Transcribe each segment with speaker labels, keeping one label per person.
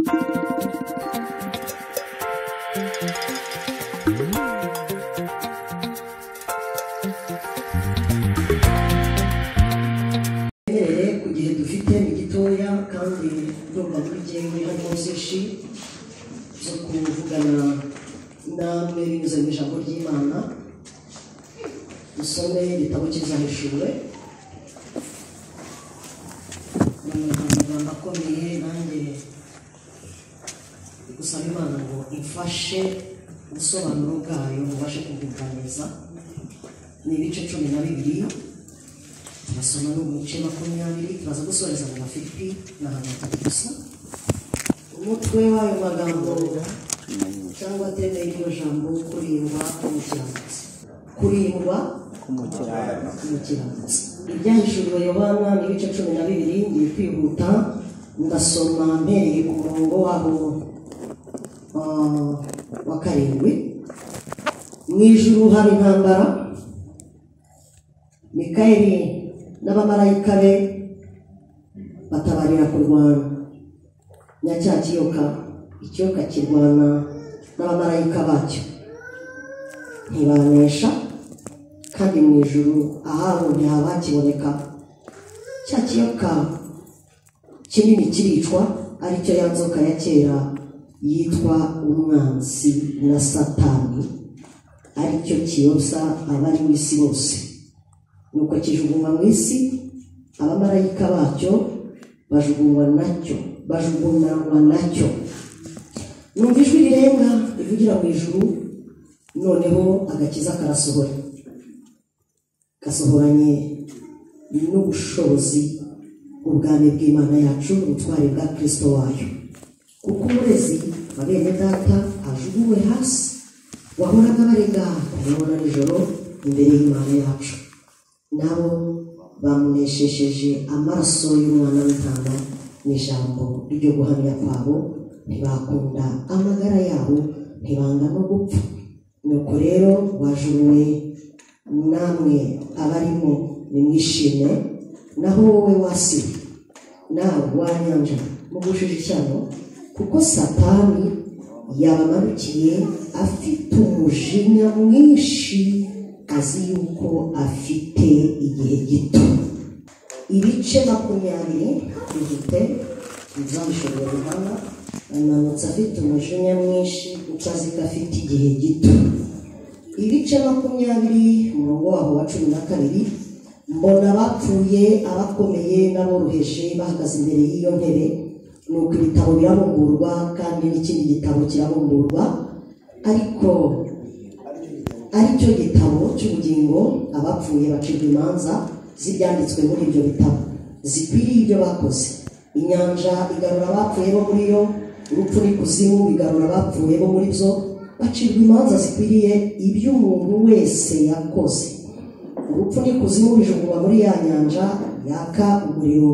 Speaker 1: Ku gihe dufite ni gitoya kandi ndumva muri jyewe harimo byinshi zo kuvugana namwe binyuze mu ijambo ry'Imana. Dusome igitabo cy'Ibyahishuwe, ni amagambo akomeye, nanjye gusaba Imana ngo imfashe ubusobanuro bwayo mubashe kubyumva neza. Ni ibice 12, turasoma no mu bice 20, turaza gusoreza mu Bafilipi n'ahantu hatatu gusa. Umutwe w'ayo magambo cyangwa teme y'iryo jambo, kurindwa k'umukiranutsi. Kurindwa k'umukiranutsi. Ibyahishuriwe Yohana ni ibice 12, ngiye kwihuta ndasoma mpereye ku murongo waho wa 7. Mu ijuru haba intambara, Mikayeli n'abamarayika be batabarira kurwana na cya kiyoka. Ikiyoka kirwana n'abamarayika bacyo, ntibanesha, kandi mu ijuru ahabo ntihaba hakiboneka. Cya kiyoka kinini kiricwa, aricyo ya nzoka ya kera yitwa umwanzi na Satani, aricyo kiyobya abari mu isi bose. Nuko kijugunywa mu isi, abamarayika bacyo bajugunywa nacyo. Numva ijwi rirenga rivugira mu ijuru, noneho agakiza karasohora, gasohoranye n'ubushobozi bw'ubwami bw'Imana yacu, ubutware bwa Kristo wayo. Kuko umurezi wa bene data ajugunywe hasi, wahoraga barega ku manywa na nijoro imbere y'Imana yacu. Nabo bamuneshesheje amaraso y'umwana w'intama n'ijambo ryo guhamya kwabo, ntibakunda amagara yabo, ntibanga no gupfa. Nuko rero wajuwe namwe abarimo nimwishime, naho wowe wasi nawe wanyanja mugushije ishyano, kuko Satani yabamanukiye afite umujinya mwinshi, azi yuko afite igihe gito. Ibice 20 bifite ibyahishuriwe Yohana, amanutse afite umujinya mwinshi kuko azi ko afite igihe gito. Ibice 20 umurongo waho wa 12, mbona abapfuye, abakomeye n'aboroheje bahagaze imbere y'iyo ntebe. Nuko ibitabo birabumburwa, kandi n'ikindi gitabo kirabumburwa, ariko aricyo gitabo cy'ubugingo. Abapfuye bacirwa imanza z'ibyanditswe muri ibyo bitabo zikwiriye ibyo bakoze. Inyanja igarura abapfuye bo muri yo, urupfu n'ikuzimu bigarura abapfuye bo muri byo, bacirwa imanza zikwiriye ibyo umuntu wese yakoze. Urupfu n'ikuzimu bijugunywa muri ya nyanja yaka umuriro.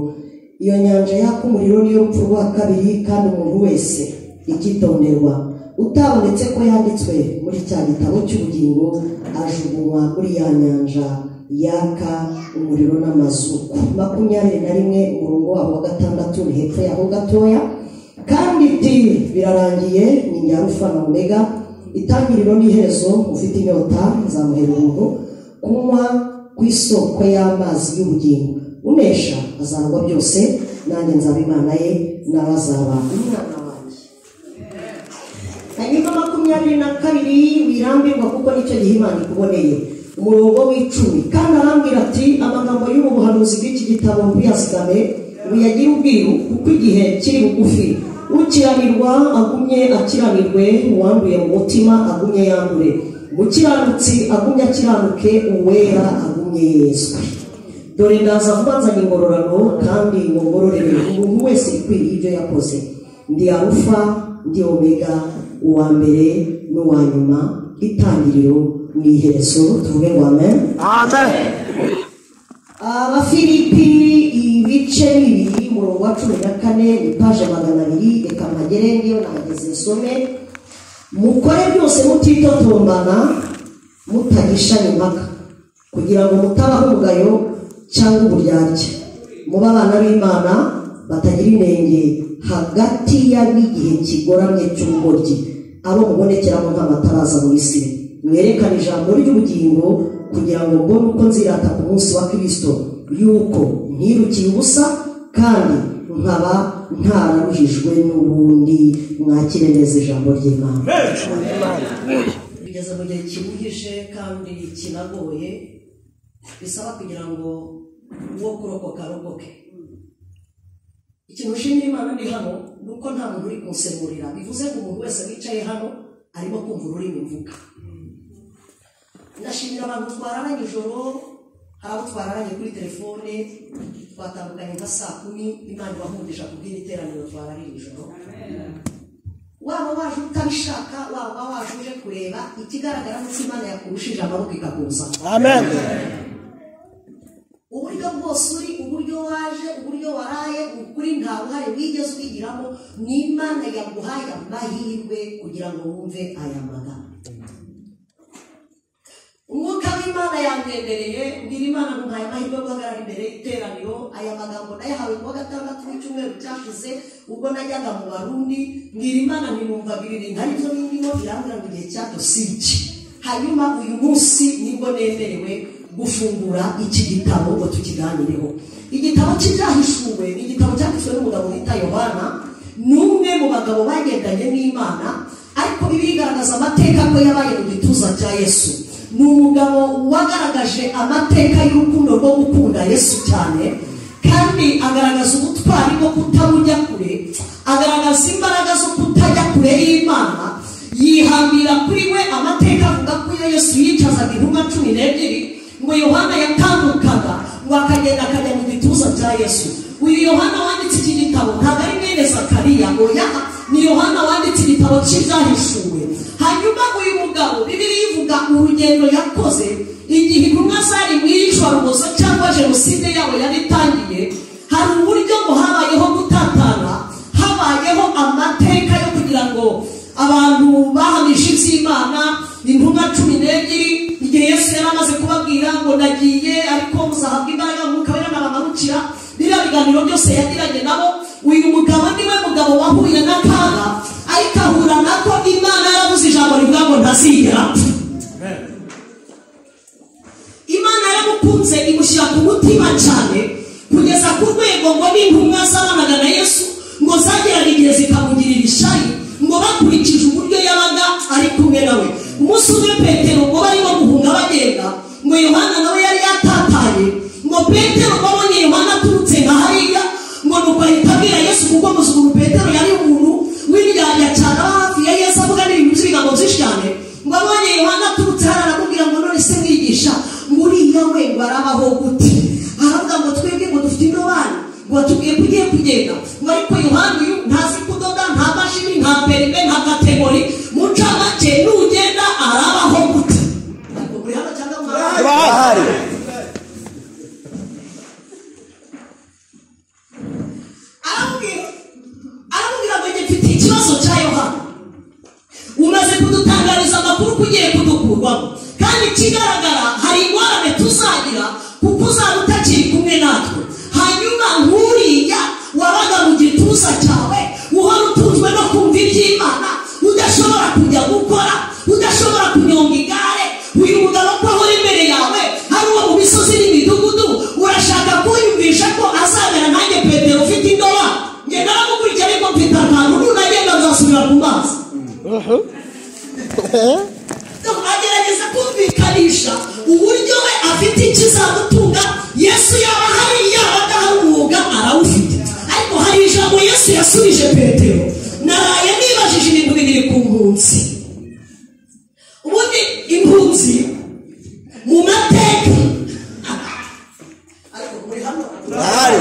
Speaker 1: Iyo nyanja yaka umuriro niyo rupfu rwa kabiri, kandi umuntu wese icyitonderwa utabonetse ko yanditswe muri cya gitabo cy'ubugingo ajugunywa muri ya nyanja yaka umuriro n'amazuku. 21 umurongo waho wa 6 ni hepfo yaho gatoya. Kandi iti birarangiye, ni njye Alufa na Omega, itangiriro n'iherezo. Ufite inyota nzamuhera ubuntu kunywa ku isoko y'amazi y'ubugingo. Unesha azaragwa byose, nanjye nzaba Imana ye, nawe azaba umwana wanjye. Hanyuma 22, wirambirwa kuko nicyo gihe Imana ikuboneye. Umurongo w'10, kandi arambwira ati amagambo y'ubu buhanuzi bw'iki gitabo ntuyazigame, uyagire ubwiru, kuko igihe kiri bugufi. Ukiranirwa agumye akiranirwe, uwanduye mu mutima agumye yandure, umukiranutsi agumye akiranuke, uwera agumye yezwe. Dore ndaza vuba nzanye ingororano, kandi ngororere umuntu wese ikwiriye ibyo yakoze. Ndi Alufa, ndi Omega, uwa mbere n'uwa nyuma, itangiriro n'iherezo. Tuvuge ngo amen.
Speaker 2: Amen.
Speaker 1: Abafilipi ibice 2 umurongo wa 14, ni paje 200. Reka mpagere ngiyo nahageze nsome. Mukore byose mutitotombana, mutagishanya impaka, kugira ngo mutabaho umugayo cyangwa uburyarya, muba abana b'Imana batagira inenge hagati y'abigihe kigoramye cy'ubugoryi, abo mubonekeramo nk'amataraza mu isi, mwerekane ijambo ry'ubugingo, kugira ngo mbone uko nzirata ku munsi wa Kristo, yuko ntirukiye ubusa kandi nkaba ntararuhijwe n'ubundi. Mwakire neza ijambo ry'Imana. Tugeze mu gihe kiruhije kandi kinagoye, bisaba kugira ngo uwo kurokoka arokoke. Ikintu ushimira Imana ndi hano ni uko nta muntu uri kunsemurira, bivuze ngo umuntu wese wicaye hano arimo kumva ururimi mvuga. Ndashimira abantu twararanye ijoro, hari abo twararanye kuri telefone, twatandukanye nka saa 10, Imana ibahumvisha kubwira iteraniro twararira ijoro. Waba waje utabishaka, waba waje uje kureba, ikigaragara ni uko Imana yakurushije amaboko ikakuza.
Speaker 2: Amen.
Speaker 1: Uburyo bwose uri, uburyo waje, uburyo waraye, ukuri nta ruhare wigeze ubigiramo, ni Imana yaguhaye amahirwe kugira ngo wumve aya magambo. Umwuka w'Imana yangendereye, mbwira Imana ngo mpaye amahirwe yo guhagarara imbere y'iteraniro. Aya magambo nayahawe kuwa gatandatu w'icyumweru cyashize, ubwo najyaga mu Barundi, mbwira Imana nti numvaga ibi bintu aribyo bindimo, irambwira ngo igihe cyabyo si iki. Hanyuma uyu munsi nibwo nemerewe gufungura iki gitabo ngo tukiganireho. Igitabo cy'Ibyahishuwe ni igitabo cyanditswe n'umugabo wita Yohana, ni umwe mu bagabo bagendanye n'Imana, ariko Bibiliya igaragaza amateka ko yabaye mu gituza cya Yesu. Ni umugabo wagaragaje amateka y'urukundo rwo gukunda Yesu cyane, kandi agaragaza ubutwari bwo kutamujya kure, agaragaza imbaraga zo kutajya kure y'Imana, yihambira kuri we. Amateka avuga ko iyo Yesu yicazaga intumwa 12, ngo Yohana yatambukaga ngo akagenda akajya mu gituza cya Yesu. Uyu Yohana wanditse iki gitabo ntabwo ari mwene Zakariya, oya, ni Yohana wanditse igitabo cy'Ibyahishuwe. Hanyuma uyu mugabo Bibiliya ivuga urugendo yakoze igihe intumwa zari mu iyicwarubozo cyangwa jenoside yabo yari itangiye. Hari uburyo ngo habayeho gutatana, habayeho amateka yo kugira ngo abantu bahamije iby'Imana, intumwa 12, igihe Yesu yari amaze kubabwira ngo ndagiye ariko muzahabwa imbaraga Mwuka Wera nabamanukira, biriya biganiro byose yagiranye nabo. Uyu mugabo niwe mugabo wahuye n'akaga, ariko ahura nako Imana yarabuze ijambo rivuga ngo ntazigera apfa. Imana yaramukunze imushyira ku mutima cyane, kugeza ku rwego ngo n'intumwa zabanaga na Yesu ngo zageraga igihe zikamugirira ishyari, ngo bakurikije uburyo yabaga ari kumwe nawe. Umunsi umwe Petero ngo barimo guhunga bagenda, ngo Yohana nawe yari yatatanye, ngo Petero babonye Yohana aturutse nka hariya, ngo nuko ahita abwira Yesu, kuko muzungu Petero yari umuntu w'indyarya cyane, aba hafi ya Yesu avuga n'ibintu by'ibigambo byinshi cyane. Ngo abonye Yohana aturutse hariya aramubwira ngo none se mwigisha, ngo uriya we ngo arabaho gute? Aravuga ngo twebwe ngo dufite indobani, ngo watubwiye ko ugiye kugenda, ngo ariko Yohana uyu ntazi kudoda, nta mashini, nta perime, nta kategori, mu ncamake nugenda arabaho gute? Ariko muri hano cyangwa
Speaker 2: Turahari.
Speaker 1: Aramubwira ngo njye mfite ikibazo cya Yohana, umaze kudutangariza amakuru ko ugiye kudukurwamo, kandi ikigaragara hari ingorane tuzagira kuko uzaba utakiri kumwe natwe. Hanyuma nk'uriya wabaga mu gituza cyawe, uhora utunzwe no kumva iby'Imana, udashobora kujya gukora, udashobora kunyonga igare, uyu mugabo ko ahora imbere yawe hari uwo mu misozi n'imidugudu, urashaka kunyumvisha ko azamera nanjye Petero ufite indoba? Njye naramukurikiye ariko mfite akantu, nunagenda nzasubira ku mazi. Agerageza kumvikanisha uburyo we afite ikizamutunga, Yesu yaba ahari yaba adahari umwuga arawufite. Ariko hari ijambo Yesu yasubije Petero. Naraye nibajije ibintu bibiri ku mpunzi. Ubundi impunzi mu mateka, ariko muri hano
Speaker 2: Turahari.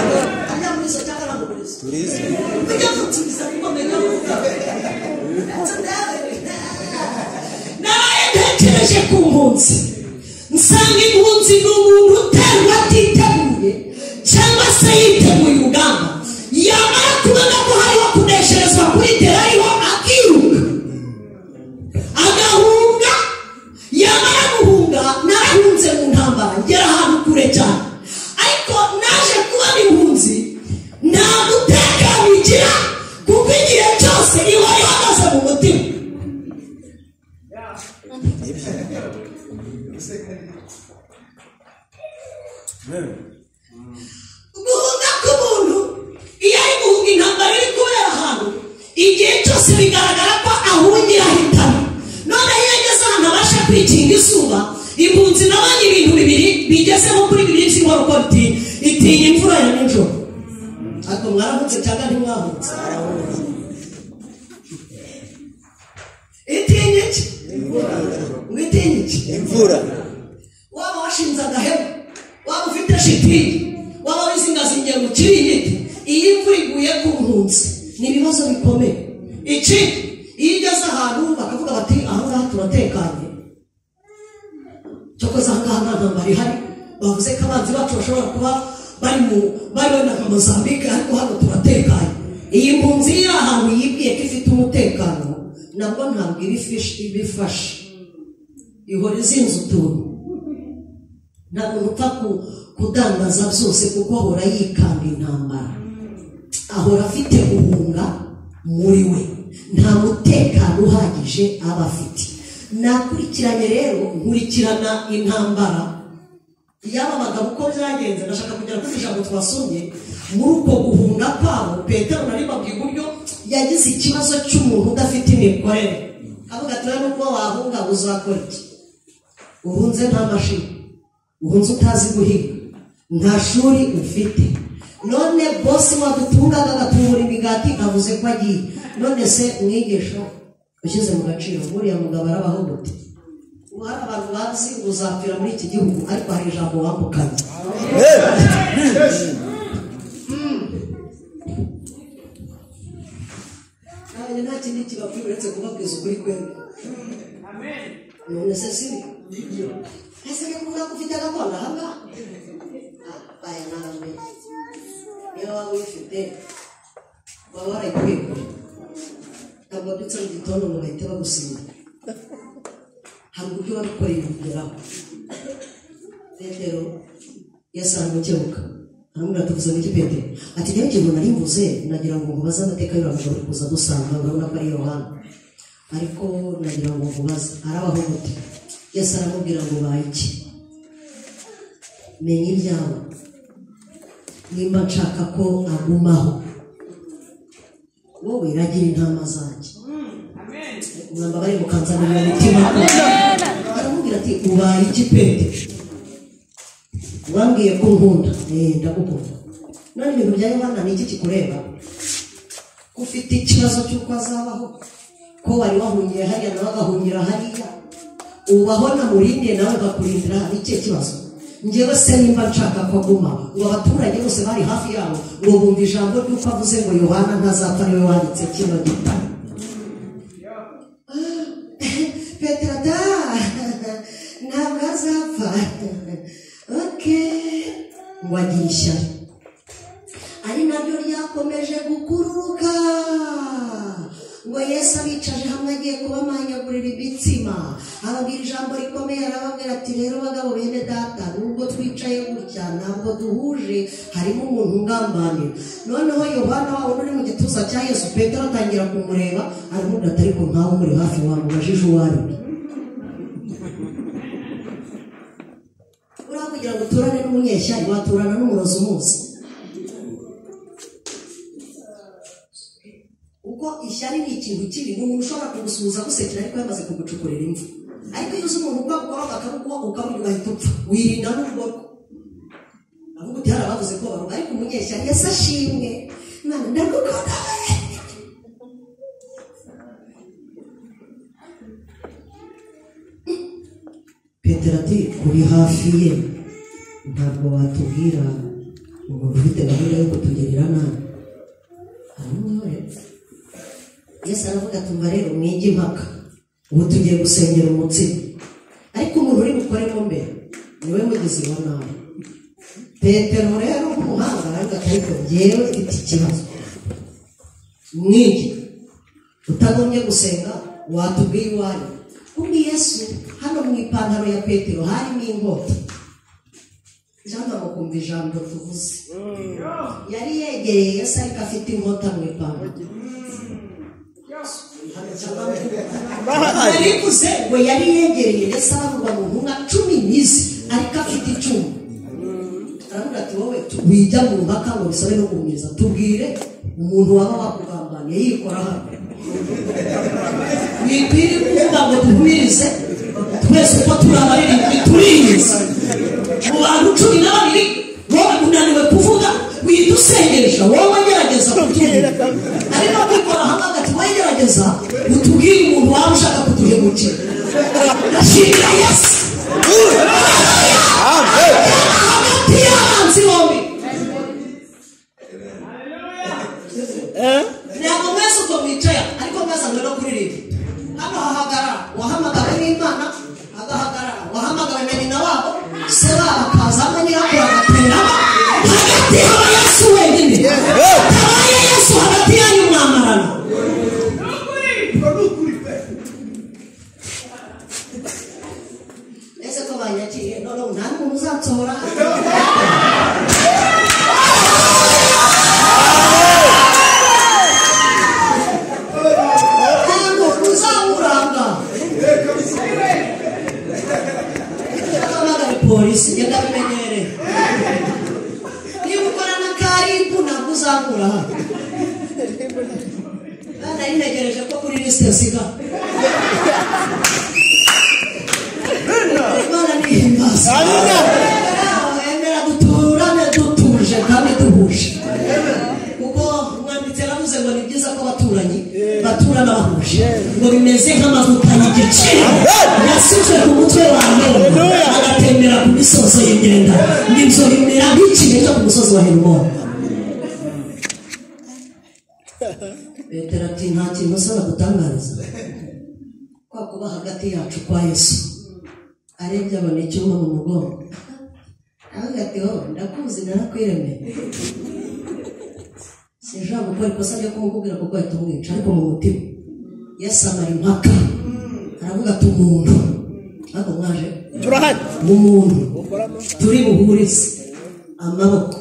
Speaker 1: Hariya muri izo cyangwa ntabwo muri izo
Speaker 2: Turizi.
Speaker 1: Ujya munsubiza kuko menya kuvuga. Naraye ntekereje ku mpunzi, nsanga impunzi ni umuntu uterwa atiteguye cyangwa se yiteguye urugamba, yamara kubona ko hariho kunesherezwa kuri terariho akiruka agahunga. Yamara guhunga, narahunze mu ntambara ngera ahantu kure cyane, ariko naje kubona impunzi nta mutekano igira. Bigaragara ko ahungira ahitana. None iyo ageze ahantu abasha kwikinga izuba, impunzi nabonye ibintu bibiri bigeze nko kuri bibiri by'inkorokoti, itinya imvura ya nijoro. Ariko mwarahunze cyangwa ntimwahunze? Itinya iki? Ngo itinya iki?
Speaker 2: Imvura.
Speaker 1: Waba washinze agahema, waba ufite shitingi, waba wizingazingiye mu kiringiti, iyo imvura iguye ku mpunzi ni ibibazo bikomeye. Ikindi, iyo igeze ahantu bakavuga bati aha ngaha turatekanye, cyokoze aha ngaha nta ntambara ihari, bavuze ko abanzi bacu bashobora kuba bari mu bari wenda nka Mozambique, ariko hano turatekanye. Iyi mpunzi iri ahantu yibwiye ko ifite umutekano, nabwo ntabwo ibifashe, ihora izinze utuntu. Ntabwo upfa kudandaza byose, kuko ahora yikanga intambara, ahora afite guhunga muri we, nta mutekano uhagije aba afite. Nakurikiranye rero, nkurikirana intambara y'aba bagabo uko byagenze. Ndashaka kugera kuri ijambo twasomye. Muri uko guhunga kwabo, Petero nari babwiye uburyo yagize ikibazo cy'umuntu udafite imikorere, avuga ati rero nubwo wahunga uzakora iki? Uhunze nta mashini, uhunze utazi guhinga, nta shuri ufite. None bosi wadutungaga agatubura imigati avuze ko agiye. None se mwigisha, ushyize mu gaciro, buriya mugabo arabaho gute? Ubu hari abantu bazi ngo uzapfira muri iki gihugu, ariko hari ijambo wambukanye. Ntabwo nta kindi kibabwira uretse kubabwiza ukuri kwemwe. None se sibi ese ni kuvuga ko ufite gakondo aha ngaha? Aya nawe niyo waba uyifite, waba warayikuye kure. Ntabwo wabyutse mu gitondo ngo bahite bagusinya, hari uburyo wabikoreye bigeraho. Petero, Yesu aramukebuka, aramubwira ati uvuze ngo iki, Petero? Ati njyewe ikintu nari mvuze, nagira ngo nkubaze amateka y'uriya mugabo uri kuza dusanga, urabona ko ari Yohana, ariko nagira ngo nkubaze arabaho gute? Yesu aramubwira ngo ubaye iki? Menya ibyawe, nimba nshaka ko agumaho, wowe iragira intama zanjye. Mwamba bari mukanzanira imitima. Aramubwira ati ubaye iki, Petero? Wambwiye ko nkunda. Ndagukunda. None ibintu bya Yohana ni iki kikureba, ko ufite ikibazo cy'uko azabaho, ko wari wahungiye hariya nawe agahungira hariya, ubaho namurindiye nawe agakurindira, hari ikihe kibazo? Njyewe se nimba nshaka ko aguma. Ngo abaturage bose bari hafi yabo ngo bumva ijambo ry'uko avuze ngo Yohana ntazapfa, niwe wanditse kino gitabo. Petero ati ntabwo azapfa. Okay, ngo agira ishyari, ari naryo ryakomeje gukururuka. Ngo Yesu abicaje hamwe agiye kubamanyagurira imitsima, ababwira ijambo rikomeye, arababwira ati rero bagabo bene data, nubwo twicaye gutya ntabwo duhuje, harimo umuntu ungambanira. Noneho Yohana wa wundi uri mu gituza cya Yesu, Petero atangira kumureba, aramubwira ati ariko nkawe umuri hafi wamubajije uwo ari we? Uriya kugira ngo uturane n'umunyeshyari, waturana n'umurozi umuzi, kuko ishyari ni ikintu kibi. Ni umuntu ushobora kugusuhuza agusekera, ariko yamaze kugucukurira imvu. Ariko iyo uzi umuntu uko agukoroga akabuguha ukaburya ugahita upfa, wirinda n'urugo rwe, avuga uti hari abavuze ko baruga. Ariko umunyeshyari, Yesu ashimwe, Imana ndagukunda. Petero ati kuri hafi ye, ntabwo watubwira umuntu ufite gahunda yo kutugirira nabi? Aramwihorera. Yesu aravuga ati umva rero, mwige impaka, ubu tugiye gusengera umutsima, ariko umuntu uri bukoremo mbere niwe mugizi wa nabi. Petero rero nk'umuhanga aravuga ati ariko njyewe mfite ikibazo, mwige, utagombye gusenga watubwiye iwanyu. Kumbi Yesu hano mu ipantaro ya Petero harimo inkota. Cyangwa ngo kumva ijambo tuvuze, yari yegereye Yesu ariko afite inkota mu ipantaro. Yarivuze ngo yari yegereye Yesu, abavuga mu ntumwa 10 n'izi, ariko afite icumu. Aravuga ati wowe wijya mu mpaka ngo bisabe no guhumiriza, tubwire umuntu waba wakugambaniye yikora hano. Wikwiriye kuvuga ngo duhumirize twese uko turi abaririmbyi turiyizi. Mu bantu 12 wowe unaniwe kuvuga, widusengeresha, wowe gerageza kutubwira. Ariko kwikora hamwe ati wowe gerageza utubwire umuntu waba ushaka kuduhemukira. Ndashimira Yesu. Hagati y'abanzi bombi. Ntabwo mwese ubwo mwicaye, ariko mwazanywe no kuririmba. Hano hahagarara uwahamagawe n'Imana, agahagarara uwahamagawe na nyina wabo, se wabo akazamo nyirakuru agateramo. Hagati haba Yesu wenyine. Hatabaye Yesu hagati yanyu mwamarana. Ese ko banyakiriye noneho nta n'umuntu uzansohora. Polisi genda bimenyere. Niba ukora na karibu ntabwo uzakura hano. Nari ntegereje ko kuri lisite nsiga. Imana nihimbaza. Emera duturane dutuje kandi duhuje. Kuko umwanditsi yaravuze ngo ni byiza ko abaturanyi baturana bahuje. Ngo bimeze nk'amavuta y'igiciro yasutse ku mutwe wa Aroni agatembera ku misozi y'imyenda. Nibyo bimera nk'ikime cyo ku musozi wa Herumoni. Petero ati nta kintu usaba gutangariza kwa kuba hagati yacu kwa Yesu. Arebye abona icyuma mu mugongo, aravuga ati ho ndakuzi narakwiremeye. Sinshobora gukora ikosa ryo kumubwira kuko ahita umwica, ariko mu mutima Yesu amara impaka aravuga ati umuntu ntabwo mwaje
Speaker 2: turahari,
Speaker 1: umuntu turi buhurize amaboko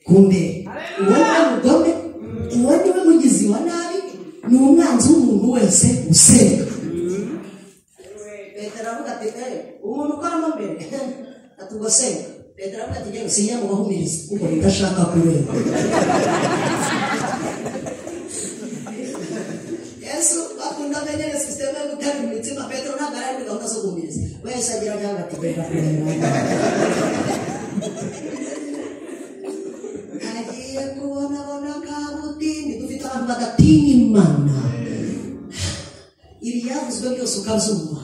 Speaker 1: kumbe uwo ni mugome, uwo ni we mugizi wa nabi, ni umwanzi w'umuntu wese usenga. Petero aravuga ati umuntu ukoramo mbere ati ubwo senga. Petero aravuga ati njyewe sinya mu bahumiriza kuko ndashaka kureba. Yesu bakunda amenyere sisiteme yo guteka imitsima. Petero ntabwo ari muri gahunda zo guhumiriza, wese agira cyangwa ati genda kureba. Agiye kubonabona kabutini. Dufite abantu badatinya Imana. Ibi yavuzwe byose ukabyumva,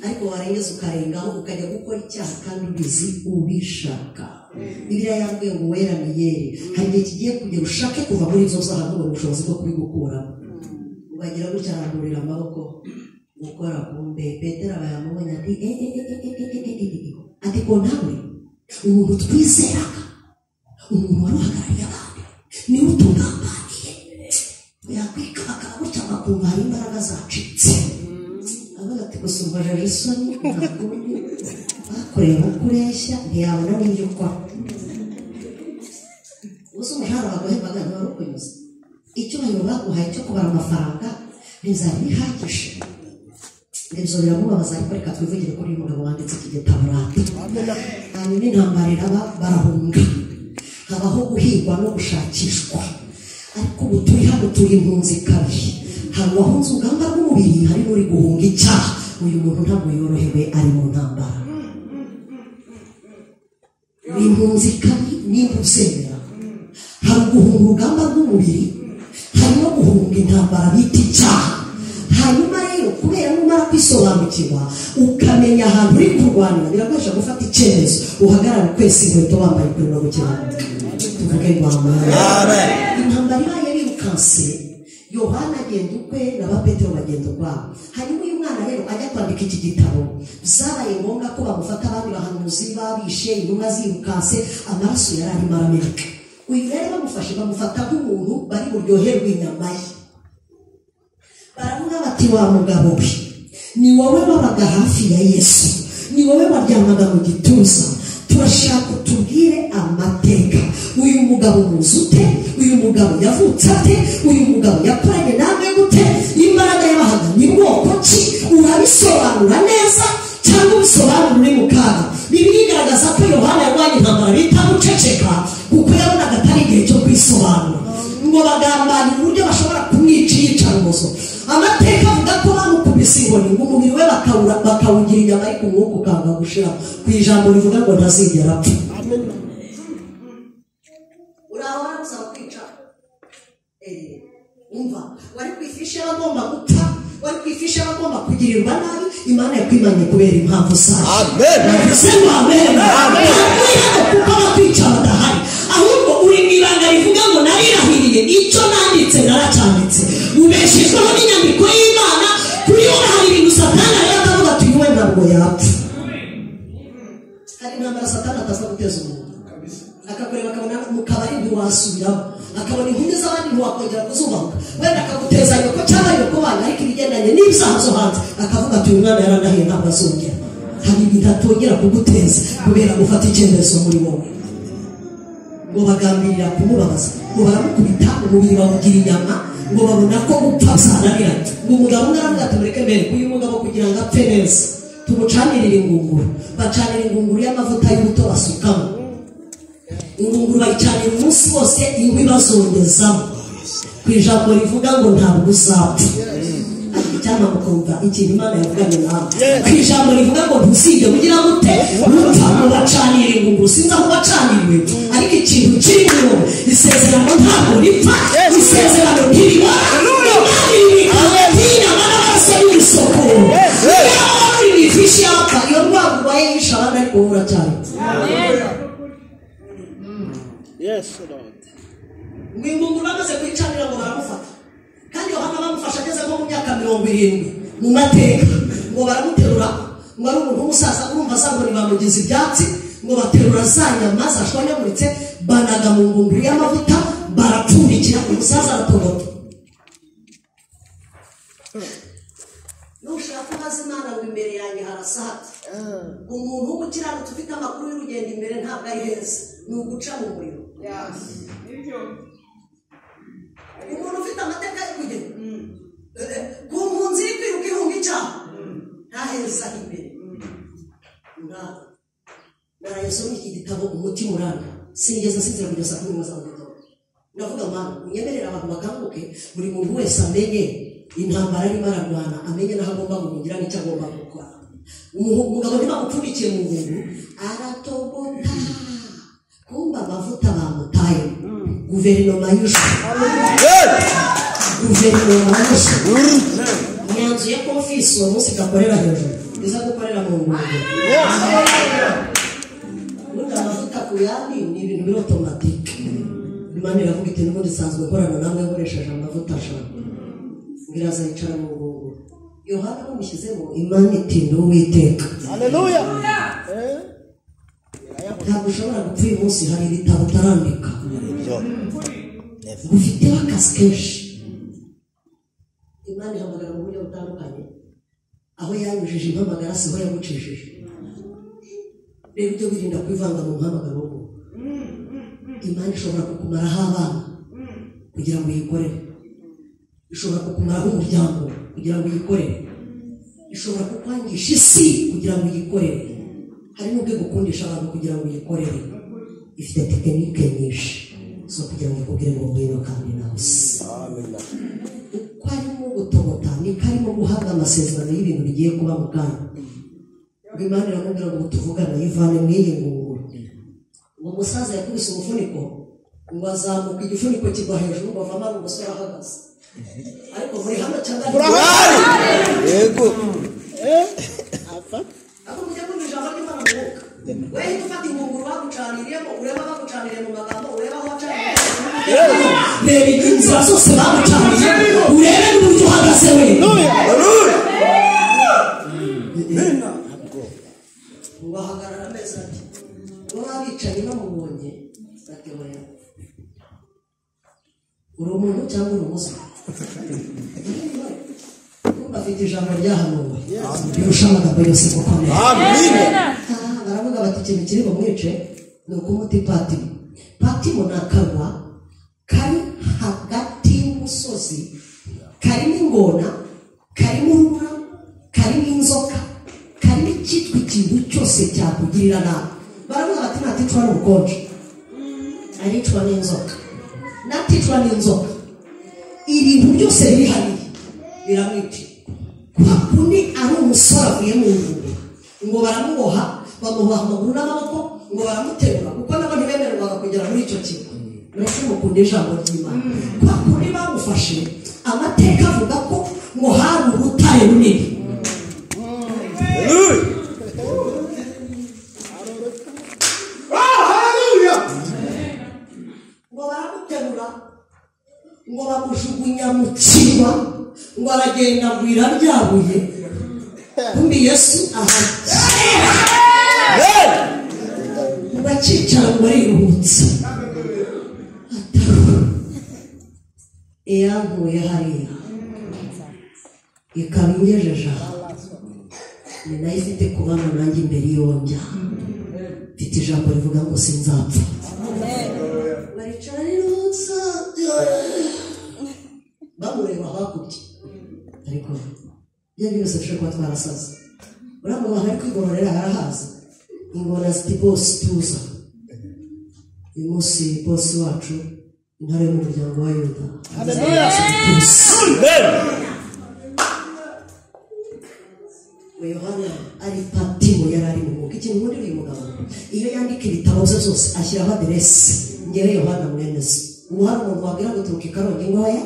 Speaker 1: ariko warengeza ukarengaho ukajya gukora icyaha kandi ubizi ubishaka. Bibiliya yambwiye ngo wera ni yere. Hari igihe kigiye kugera ushake kuva muri izo byaha ntubone ubushobozi bwo kubigukuramo. Ubagira gutya aramburira amaboko gukora kumbe. Petero aba yamubonye ati ati ko nawe umuntu twizeraga, umuntu wari uhagarariye abandi, niwe utugambaniye. Yakwikaka gutya akumva hari imbaraga zacitse. Avuga ati gusa umbajeje isoni nta kundi bakoreye nko kureshya ntiyabona n'ibyo ukora. Gusa umushahara baguhembaga ntiwari ukunyuze. Icyubahiro baguhaye cyo kubara amafaranga ntizari bihagije. Ibyo biramubabaza, ariko reka twivugire kuri uyu mugabo wanditse iki gitabo rata. Hanyuma intambara iraba, barahunga, habaho guhigwa no gushakishwa. Ariko ubu turi hano turi impunzi kabiri. Hari uwahunze urugamba rw'umubiri, hari n'uri guhunga icyaha. Uyu muntu ntabwo yorohewe, ari mu ntambara. Ni impunzi kabiri nimba uzemera. Hari uguhunga urugamba rw'umubiri, hari no guhunga intambara bita icyaha. Hanyuma rero kubera numara kwisobanukirwa ukamenya ahantu uri kurwanira, birakoresha gufata icyemezo uhagarara ukwesa inkweto wambaye ukuri no gukiranuka. Tuvuge ngo amen. Intambara ibaye birukanse, Yohana agenda ukwe na ba Petero bagenda ukwabo. Hanyuma uyu mwana rero ajya kwandika iki gitabo, byabaye ngombwa ko bamufata abandi bahanuzi babishe, intumwa zirukanse, amaraso yari arimo arameneka. Uyu rero bamufashe bamufata nk'umuntu bari buryoherwe inyama ye. Baravuga bati wa mugabo we, ni wowe wabaga hafi ya Yesu, ni wowe waryamaga mu gituza, turashaka utubwire amateka. Uyu mugabo muzi ute? Uyu mugabo yavutse ate? Uyu mugabo yakoranye namwe gute? Imbaraga yabahaga ni bwoko ki? Urabisobanura neza cyangwa ubisobanura uri mu kaga? Bibiliya igaragaza ko Yohana yarwanye intambara bita guceceka, kuko yabonaga atari igihe cyo kwisobanura. Ngo bagambanira uburyo bashobora kumwica iyicarubozo. rubozo. Amateka avuga ko bamukubise inkoni ngo umubiri we bakawugira inyama, ariko umwuka ukanga gushira ku ijambo rivuga ngo ntazigera apfa. Uraho baramusaba kwica. Umva, wari ku ifishi y'abagomba gupfa, wari ku ifishi y'abagomba kugirirwa nabi, Imana yakwimanye kubera impamvu zayo.
Speaker 2: Amen.
Speaker 1: Amen. Kuko abakwica badahari, ahubwo uri mu ibanga rivuga ngo narirahiriye, icyo nanditse naracyanditse. Ubeshejweho n'inyandiko y'Imana, kuri wowe hari ibintu Satani areba akavuga ati uyu we ntabwo yapfa. Hari intambara Satani ataza guteza umuntu, akakureba akabona mu kabari ntiwasubiramo, akabona inkumi z'abandi ntiwakongera kuzubahuka, wenda akaguteza nyoko cyangwa nyoko wanyu, ariko ibigendanye n'ibyaha byo hanze akavuga ati uyu mwana yarandahiye ntabwo azongera. Hari ibintu atongera kuguteza kubera gufata icyemezo muri wowe. Ngo bagambirira kumubabaza, ngo baramukubita umubiri bawugira inyama, ngo babona ko gupfa byananiranye. Ngo umugabo umwe aravuga ati mureke mbere uyu mugabo kugira ngo apfe neza tumucanirire ingunguru. Bacanira ingunguru y'amavuta y'ubuto basukamo ingunguru, bayicanira umunsi wose, inkwi bazongezamo, ku ijambo rivuga ngo ntabwo uzapfa. Icyampa mukumva ikintu Imana yavuganye nawe, ku ijambo rivuga ngo ntuzigere ugira gute upfa. Mubacanira ingunguru, sinzi aho bacaniriwe, ariko ikintu kiri muri wowe, isezerano ntabwo ripfa, isezerano ntiribora. Imana ibika hagati y'inyama n'amaraso y'umusokoro. Niba wari mu ifishi y'abapfa, iyo ndwara urwaye yishe abandi, ariko wowe uracyari.
Speaker 3: Yes, Lord.
Speaker 1: Ngo ingunguru bamaze kuyicanira ngo baramufata, kandi Yohana bamufashe ageze nko mu myaka 70 mu mateka, ngo baramuterura, ngo ari umuntu w'umusaza urumva za ngo bamugize ibyatsi, ngo baterura za nyama zashwanyaguritse banaga mu ngunguru y'amavuta barapfundikira, umusaza aratogota. Nushaka ubaze Imana ngo imbere yanjye harasahata. Umuntu w'umukiranutsi ufite amakuru y'urugendo imbere ntabwo ari heza, ni uguca mu muriro. Umuntu ufite amateka yo kugenda ku mpunzi iri kwiruka ihunga icyaha, nta heza imbere. Narayasomye iki gitabo umutima uranga, sinigeze nsinzira kugeza kuri mwe za mu gitondo. Ndavuga Mana, unyemerere abantu bakanguke, buri muntu wese amenye intambara arimo ararwana, amenye n'aho agomba guhungira n'icyo agomba gukora. Umugabo ntibamupfundikiye mu ngunguru aratogota, kumba amavuta bamutaye. Guverinoma y'ijuru, guverinoma y'ijuru yanzuye ko ofisi uwo munsi igakorera hejuru, iza gukorera mu ngunguru. Ubundi amavuta ku yandi ni ibintu biri otomatike. Imana iravuga iti n'ubundi nsanzwe nkorana namwe nkoresheje amavuta ashaka. Ngiraza yicara mu ngunguru, Yohana bamushyizemo, Imana iti ni Uwiteka.
Speaker 3: Haleluya.
Speaker 1: Ntabwo ushobora gupfa uyu munsi hari ibitabo utarandika, ufiteho akazi kenshi. Imana ihamagara mu buryo butandukanye, aho yanyujije impamagara siho yagucishije. Rero ujye wirinda kwivanga mu muhamagaro w'umuntu. Imana ishobora kukumaraho abana kugira ngo uyikorere, ishobora kukumaraho umuryango kugira ngo uyikorere, ishobora kukwangisha isi kugira ngo uyikorere, hari n'ubwo igukundisha abantu kugira ngo uyikorere. Ifite tekinike nyinshi zo kugira ngo ikubwire ngo ngwino kandi nawe. Uko arimo gutogota niko arimo guhabwa amasezerano y'ibintu bigiye kuba mu kanya. Ngo Imana iramubwira ngo tuvugane, yivane mu iyi ngunguru. Ngo umusaza yakubise umufuniko, ngo azamuka igifuniko kigwa hejuru, ngo avamo ari umusore ahagaze. Ariko muri hano cyangwa
Speaker 2: Yego.
Speaker 1: Ako mujya kumva ijambo ry'Imana mu mwuka. Wewe hita ufata ingunguru bagucaniriyemo, ureba bagucaniriye mu magambo, ureba aho wacaniriye. Reba inzira zose bagucaniriye, urebe n'uburyo uhagaze we. Ngo ahagarara amezi ati, ngo babicanyi bamubonye bati oya, uri umuntu cyangwa uri umuzima? Afite ijambo ryahanuwe rirusha amagambo yose gukomera. Baravuga bati ikintu kiri bumwice ni ukumuta ipatimo. Patimo ni akanwa kari hagati y'umusozi, karimo ingona, karimo urubura, karimo inzoka, karimo icyitwa ikintu cyose cyakugirira nabi. Baravuga bati naticwa n'ubukonje, aricwa n'inzoka, naticwa n'inzoka, ibintu byose biri hariya Biramwica kwa kundi ari umusore avuye mu ngunguru, ngo baramuboha, bamuboha amaguru n'amaboko, ngo baramuterura kuko nabo ntibemererwaga kugera muri icyo kigo. Mureke mukunde ijambo ry'Imana. Kwa kundi bamufashe, amateka avuga ko ngo hari urutare runini. Ngo baramuterura, ngo bamujugunya mu kirwa, ngo aragenda agwira ryabuye. Kumbi Yesu ahakira, ngo akicara ngo ariruhutse. Iyankuye hariya ikaba ingejeje aha, ni nayo ifite kubana nanjye imbere yonjya. Mfite ijambo rivuga ngo sinzapfa. Baricara riruhutsa, bamureba hakurya, ariko ibyo byose dushobora kuba twarasaze. Uriya muntu ari kwigororera harahaza ingona ziti bosi tuza. Uyu munsi bosi wacu intare yo mu muryango wa Yuda. Yohana ari Patimo, yari ari mu mwuka. Ikintu nkundira uyu mugabo, iyo yandika ibitabo bye byose ashyiraho aderesi. Ngewe Yohana mwene se. Ubu hari umuntu wabwira ngo turuka i Karongi ngoya?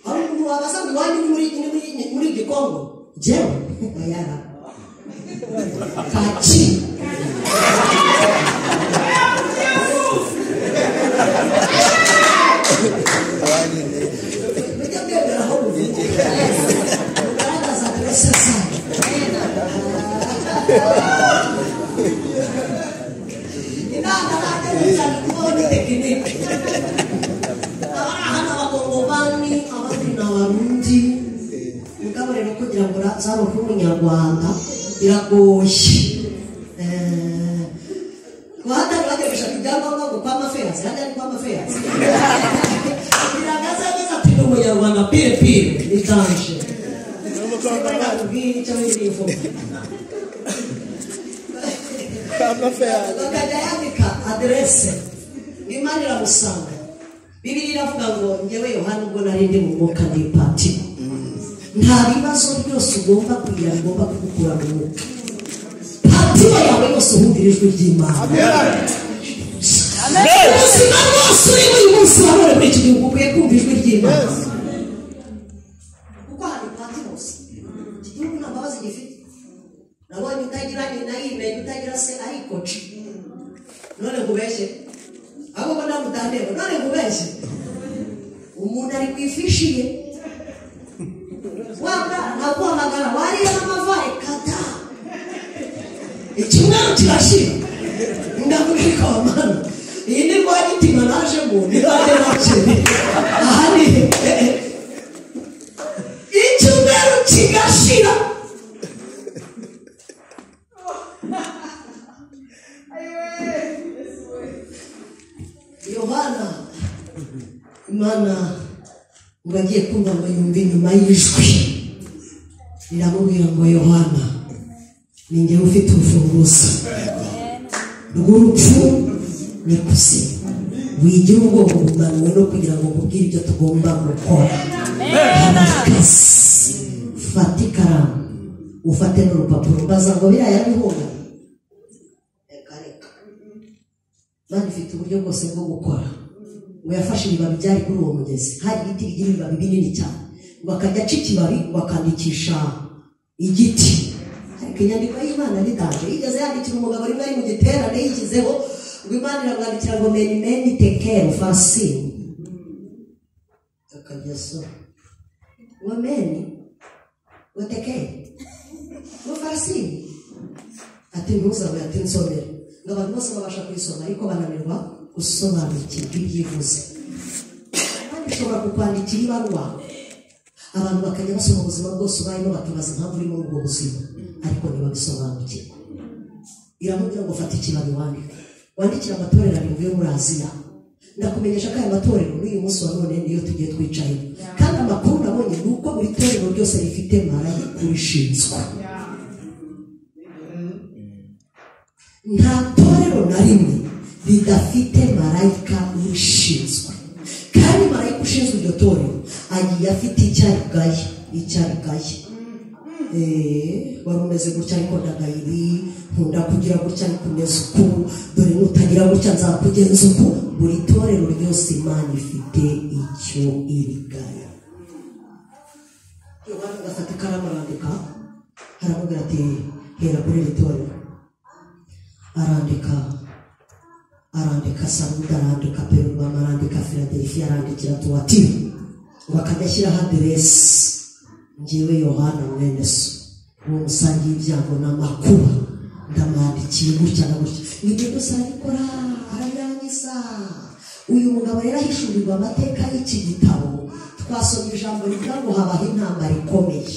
Speaker 1: Hari umuntu wabaza ngo iwanyu ni muri Gikongo? Jewe ayara Kacyiru. Mujya mwemera aho muvuga, mugaragaza aderese zanyu. Inama ntabwo kubaho ni tekinike. Abari aha ni Abakongomani, abandi ni Abarundi. Mugabo rero kugira ngo uzabe umunyarwanda biragoye. Kuhatari bagiye gushaka ibyangombwa ngo kwa mafeyazi, hajya ni kwa mafeyazi. Biragaza neza ati ni umunyarwanda pire pire, ni danje. Nakubwira icyo birivuga. Bakajya yandika aderese, Imana iramusanga. Bibiliya iravuga ngo ngewe Yohana ubwo nari ndi mu mwuka ndi Patimo. Nta bibazo byose ugomba kugira bigomba kugukura mu mwuka. Patimo yawe yose uhumvira ijwi ry'Imana. Ubuzima bwose urimo uyu munsi wa none muri iki gihugu ukwiye kumva ijwi ry'Imana. Kuko hari Patmos. Iki gihugu nta mbabazi gifite. Nabonye utagira nyina yimenya, utagira se arikoca. None nkubeshye, abo mbona mutandeba, none nkubeshye. Umuntu ari ku ifishi ye, wabwa ntaguhamagara, wariye n'amavare kata. Icyumweru kirashira, ndamubwira ko mana, iyi ni Rwagitima najemo, ni rwanjye nakene. Aha ni icyumweru kigashira. Yohana Imana ngo agiye kumva ngo yumve inyuma y'ijwi riramubwira ngo Yohana, ni njyewe ufite urufunguzo rw'urupfu n'ikuzimu. Wigira ubwoba bumanuwe no kugira ngo nkubwire ibyo tugomba gukora. Fata ikaramu ufate n'urupapuro, mbaza ngo biriya bihunga. Reka reka, Imana ifite uburyo bwose bwo gukora. Ngo yafashe ibibabi byari kuri uwo mugezi, hari ibiti bigira ibibabi binini cyane, ngo akajya aca ikibabi ngo akandikisha igiti. Ariko inyandiko y'Imana ni danje. Yigeze yandikira umugabo rimwe ari mu giterane yishyizeho, ngo Imana iramwandikira ngo meni meni tekeri farasini. Akajya asoma ngo meni ngo tekeri ngo farasini, ati ntuzabe, ati nsomere. Ngo abantu bose babasha kuyisoma ariko bananirwa gusobanukirwa ibyo ivuze. Kandi ishobora kukwandikira ibaruwa, abantu bakajya basoma ubuzima bwose ubayemo bakibaza impamvu uri muri ubwo buzima, ariko ntibabisobanukirwa. Iramubwira ngo fata ikibabi wandike, wandikira amatorero arindwi yo muri Aziya. Ndakumenyesha ko aya matorero n'uyu munsi wa none niyo tugiye twicaye. Kandi amakuru nabonye ni uko buri torero ryose rifite marayika urishinzwe. Nta torero na rimwe ridafite marayika urishinzwe. Kandi marayika ushinzwe iryo iryo torero agiye afite icyarigaye icyarigaye. Wari umeze gutya ariko ndagaye ibi, nkunda kugira gutya ariko umeze uku, dore nutagira gutya nzakugenza uku. Buri torero ryose Imana ifite icyo irigaya. Yohana agafata ikaramu arandika, aramubwira ati hera kuri iri torero. Arandika, arandika Saruda, arandika Perugamo, arandika Filadelfiya, arandikira Tuwatira, ngo akajya ashyiraho aderesi: njyewe Yohana mwene so, uwo musangiye ibyago n'amakuba, ndamwandikiye gutya na gutya. Ibyo byose arabikora arabirangiza. Uyu mugabo rero ahishurirwa amateka y'iki gitabo. Twasomye ijambo rivuga ngo habaho intambara ikomeye,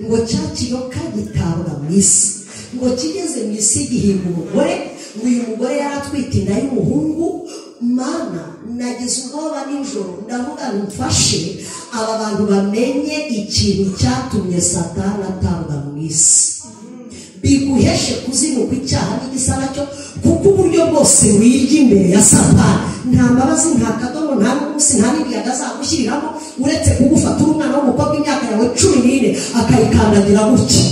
Speaker 1: ngo cya kiyoka gitabwa mu isi, ngo kigeze mu isi gihinga umugore, ngo uyu mugore yaratwite inda y'umuhungu. Mana, nagize ubwoba nijoro, ndavuga ngo mfashe aba bantu bamenye ikintu cyatumye Satani atabwa mu isi, biguheshe kuzinukwa icyaha n'igisa nacyo, kuko uburyo bwose wirya imbere ya Satani nta mbabazi, nta kadomo, nta n'umunsi, nta n'ibiyaga azagushyiriramo, uretse kugufata uri umwana w'umukobwa imyaka yawe 14 akayikandagira gutya,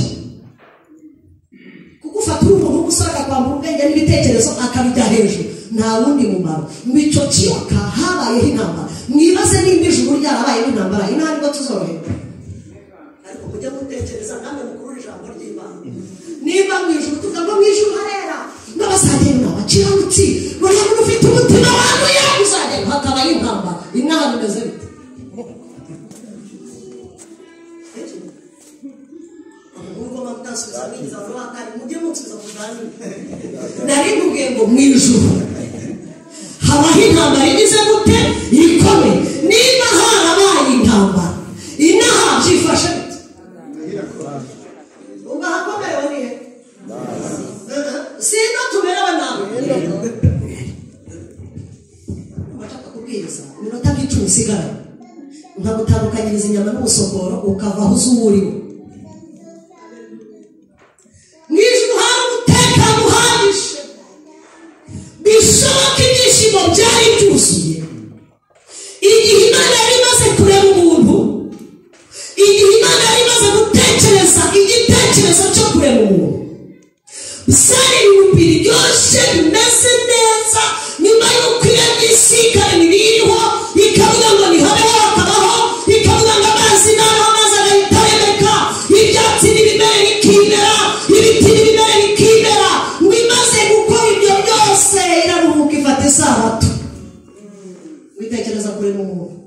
Speaker 1: kugufata uri umuntu w'umusore akakwambura ubwenge n'ibitekerezo akabijya hejuru, nta wundi mumaro. Ngo icyo kiyoka habayeho intambara. Mwibaze nimba ijuru ryarabayeho intambara, inaha nibwo tuzoroherwa. Ariko mujye mutekereza namwe mukurura ijambo ry'Imana. Niba mu ijuru tuvuga ngo mu ijuru harera, n'abazagenda abakiranutsi, noneho ufite umutima wanduye uzagenda hakabaho intambara. Inaha bimeze bite? Nari nkubwiye ngo mu ijuru habaho intambara igize gute ikomeye. Niba harabaye intambara, inaha byifashe bite? Ubwo ahakomerewe ni he? Si ino tumerewe nabi. Bashaka kubwiriza iminota nk'icumi isigaye, nkagutandukanyiriza inyama n'ubusokoro, ukava aho uzi uwo uriwe. Mu ijuru hari umutekano uhagije, bishoboka ibyishimo byari byuzuye. Igihe Imana yari imaze kureba umuntu, igihe Imana yari imaze gutekereza igitekerezo cyo kureba umuntu, byari ibintu biryoshye bimeze neza. Nyuma y'uko iremye isi ikarema ibiyiriho, ikavuga ngo ntihabeho hakabaho, ikavuga ngo amazi nabeho amazi agahita aremeka, ibyatsi n'ibimera bikimera, ibiti n'ibimera bikimera. Ngo imaze gukora ibyo byose iraruhuka ifata isabato. Witekereza kurema umuntu,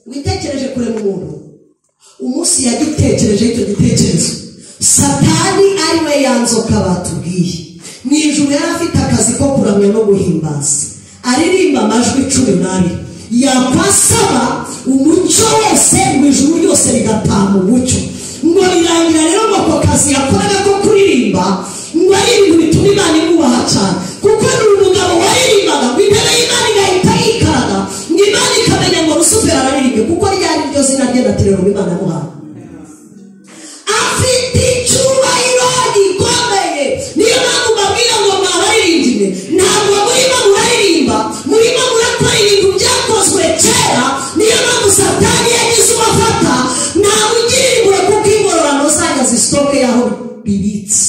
Speaker 1: witekereje kurema umuntu, umunsi yagitekereje icyo gitekerezo, Satani ari we yanzoka batubwiye. Mu ijuru yari afite akazi ko kuramya no guhimbaza, aririmba amajwi 12, yakwasaba umucyo wose ngo ijuru ryose rigatanga umucyo. Ngo birangira rero ngo ako kazi yakoraga ko kuririmba ngo ari ibintu bituma Imana imwubaha cyane, kuko ni umugabo waririmbaga ngo intebe y'Imana igahita yikaraga, ngo Imana ikamenya ngo Rusufero araririmbe, kuko ryari ryo zina rye na terero Imana yamuhaye. Afite icyubahiro gikomeye. Niyo mpamvu mbabwira ngo mwabaririmbye, ntabwo murimo muraririmba, murimo murakora ibintu byakozwe kera. Niyo mpamvu Satani yagize ubafata, ntabwo ugirimbure kuko ingororano zanyu zisitoke yaho bibitse.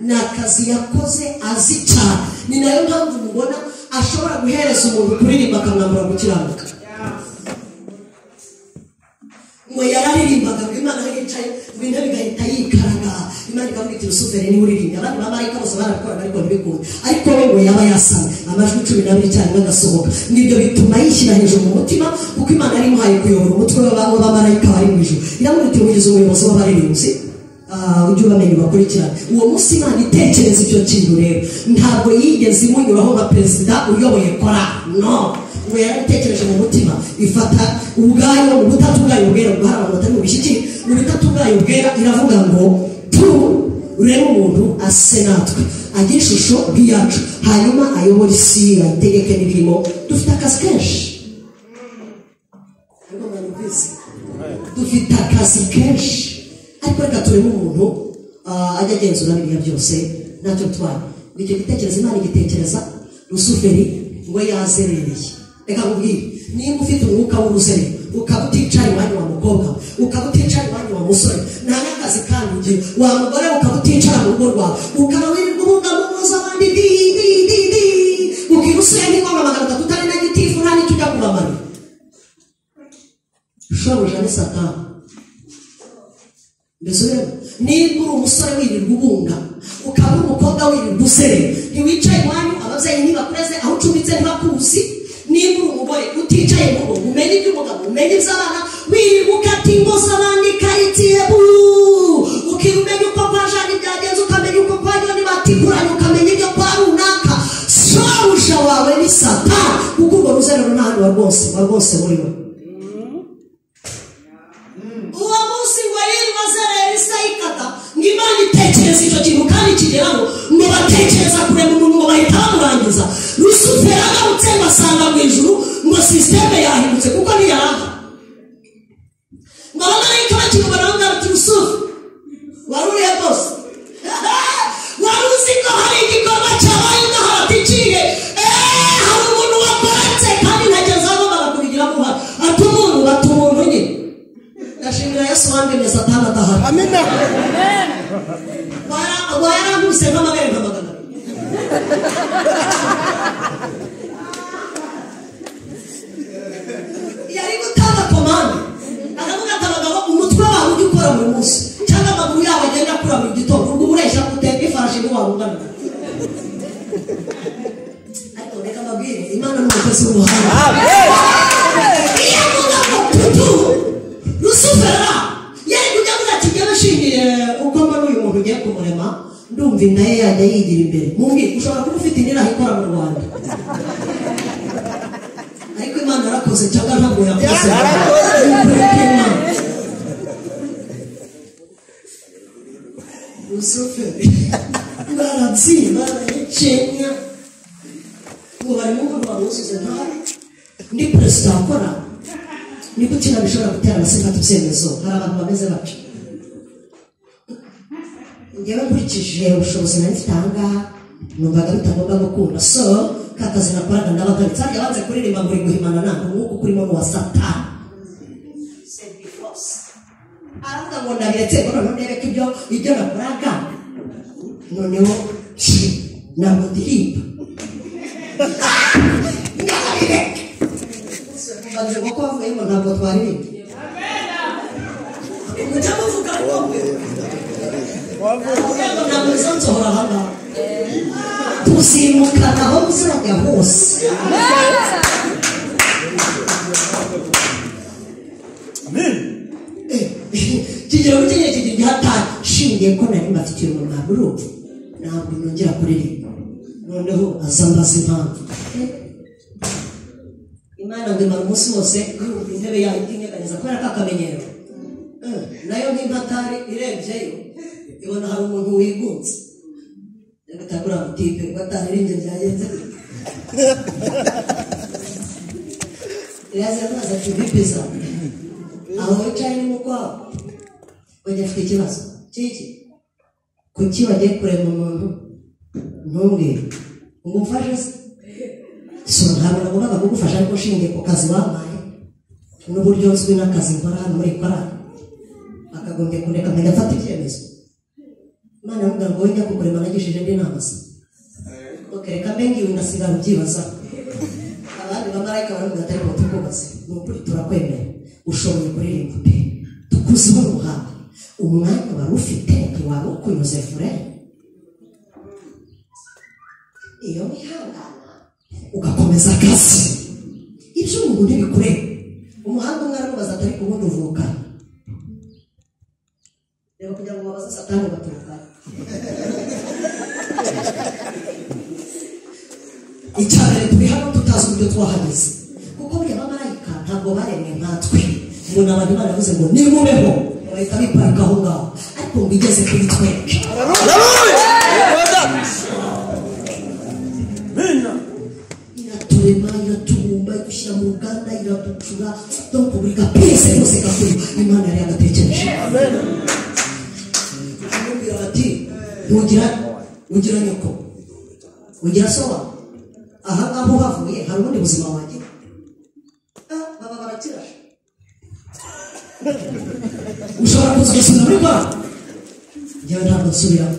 Speaker 1: Ni akazi yakoze azi cyane. Ni nayo mpamvu mubona ashobora guhereza umuntu kuririmba akamwambura gukiranuka. Ngo yararirimbaga ngo Imana yicaye, ngo intebe igahita yikaraga, Imana ikavuga iti Rusufero niwe uririmbye. Abandi bamarayika bose barabikoraga ariko ntibikunde, ariko we ngo yaba yasamye amajwi 12 icyarimwe agasohoka. Nibyo bituma yishyira hejuru mu mutima, kuko Imana yari imuhaye kuyobora umutwe w'abamarayika bari mu ijuru. Iramubwira iti ugize umuyobozi w'abaririmbyi, ujye ubamenya ubakurikirane. Uwo munsi Imana itekereza icyo kintu rero, ntabwo yigeze imunyuraho nka perezida uyoboye korali, no. Ngo yarabitekereje mu mutima, ifata ubwayo mu butatu bwayo bwera, ubwo hari abantu batari bubishyikire, mu butatu bwayo bwera iravuga ngo turebe umuntu ase natwe, agire ishusho nk'iyacu, hanyuma ayobore isi, ayitegeke n'ibirimo. Dufite akazi kenshi, dufite akazi kenshi, ariko reka turebe umuntu ajya agenzura biriya byose ntacyo bitwaye. Icyo gitekerezo Imana igitekereza Rusuferi ngo yazerereye, Reka nkubwire, niba ufite umwuka w'uruzerero, ukaba uticara iwanyu wa mukobwa, ukaba uticara iwanyu wa musore, nta n'akazi kandi ugira, wa mugore ukaba uticara mu rugo rwawe, ukaba wirirwa ubunga abandi di di di di, ukiba usuye nk'ingoma 300 utari na gitifu nta n'icyo ujya kubamarira. Shobuja ni Satani. Mbese rero niba uri umusore wirirwa ubunga, ukaba uri umukobwa wirirwa uzerera, ntiwicaye iwanyu, ababyeyi ntibakureze, aho ucumbitse ntibakuzi. Niba uri umugore uticaye mu rugo, umenye iby'umugabo, umenye iby'abana, wirirwa ukata ingo z'abandi karitsiye, ukiba umenya uko kwa Jani byagenze, ukamenya uko kwa Joni batikuranye, ukamenya ibyo kwa runaka. Shobuja wawe ni Satani, kuko urwo ruzerero nta hantu warwose muri we. Uwo munsi ngo yirirwa azerera isayikata, ngo Imana itekereza icyo kintu kandi kigeraho, ngo batekereza kurema umuntu ngo bahita bamurangiza. Rusufero agarutse ngo asanga mu ijuru ngo sisiteme yahindutse kuko ntiyaraha. Ngo abamarayika bakimubona bavuga bati Rusufu, wari urihe bose? Wari uzi ko hari igikorwa cyabaye inaha baticiye? Hari umuntu wakoretse kandi ntageze aho bagombaga kubigiramo uruhare. Ati umuntu, bati umuntu nyine. Ndashimira Yesu wandemye Satani adahari.
Speaker 3: Amina.
Speaker 1: Warankubise nk'amabere nka 200. Yari gutanga komande, akavuga ati abagabo umutwe wawe ujya ukora buri munsi, cyangwa amaguru yawe agenda akura buri gitondo, ubwo uburesha guteka ifarashi ntiwabungana. Ariko reka mbabwire, Imana ni umukozi w'ubuhanga. Iyo avuga ngo tutu, Rusufero yari kujya avuga ati njyewe nshingiye uko mbona uyu muntu ugiye kumurema, ndumva inda ye yajya yigira imbere. Mumbwire, ushobora kuba ufite inda ikora mu Rwanda, ariko Imana yarakoze cyangwa ntabwo yakoze. Rusufero barabyina barayicenya, ngo barimo ngo bamuzuze ntawe. Ndi perezida wakora ni gute bishobora gutera abasifata ibyemezo? Hari abantu bameze batyo. Njyewe nkurikije ubushobozi nari mfite aha ngaha, numvaga bitagomba gukunda. So ka kazi nakoraga ndabagaritse, harya banze kuririmba ngo uri guhimana ntabwo umwuka ukurimo ni uwa Satani. Aravuga ngo ndabiretse ngo noneho ndebe ko ibyo nakoraga noneho ntabwo ndirimba. Ndabireke. Mbaze ngo ko bavuyemo ntabwo twaririmba. Mujya muvuga ngo ntabwo nsohora aha ngaha. Tuzimukana aho muzajya hose. Kigero kigiye kigira igihatari, shingiye ko nari mbafitiye umumaro urumva ntabwo nongera kuririmba. Noneho aza mbaza impamvu. Imana ngo imara umunsi wose yumva intebe yayo itinyeganyeza kubera ko akamenyero. Nayo nk'impatari irebyeyo ibona hari umuntu wigunze. Reka butipe bataririmbye byagenze. Iraza maze ati bipiza. Aho wicaye ni mukwawe. Wajya afite ikibazo kiki? Kuki wagiye kurema umuntu ntumbwire ngo umfashe se? So ntabwo nagombaga kugufasha, ariko nshingiye ku kazi wampaye n'uburyo nzwi n'akazi nkora hano muri korali, bakagombye kundeka nkajya mfata ibyemezo. Imana iramubwira ngo njya kukurema nagishije indi nama se. Reka mbe ngiwe ndasigara ubyibazaho. Abandi bamarayika baramubwira ati ariko tukubaze, ni ukuri turakwemera, ushoboye kuririmba pe, tukuziho ubuhanga, umwanya wari ufite ntiwari ukunyuze fure. Iyo wihangana ugakomeza akazi, ibyo umuntu ntibikureba. Umuhanga umwe aramubaza ati ariko ubundi uvuka? Reba kugira ngo babaze Satani baturuka. Icyambere turi hano tutazi uburyo twahageze, kuko burya abamarayika ntabwo baremwe nkatwe. Ngo ni abantu Imana yavuze ngo nimubeho, bahita biparika aho ngaho, ariko ngo igeze kuri twebwe. Iraturema, iratubumba, idushyira mu ruganda, iraducura, donc buri gapese kose gakuru Imana yari yagatekereje. Aramubwira bati ugira nyoko, ugira so wawe, aha ngaho uhavuye hari ubundi buzima wagira. Wakirashe ushobora kuza gusubira muri korali njyewe ntabwo nsubiramo.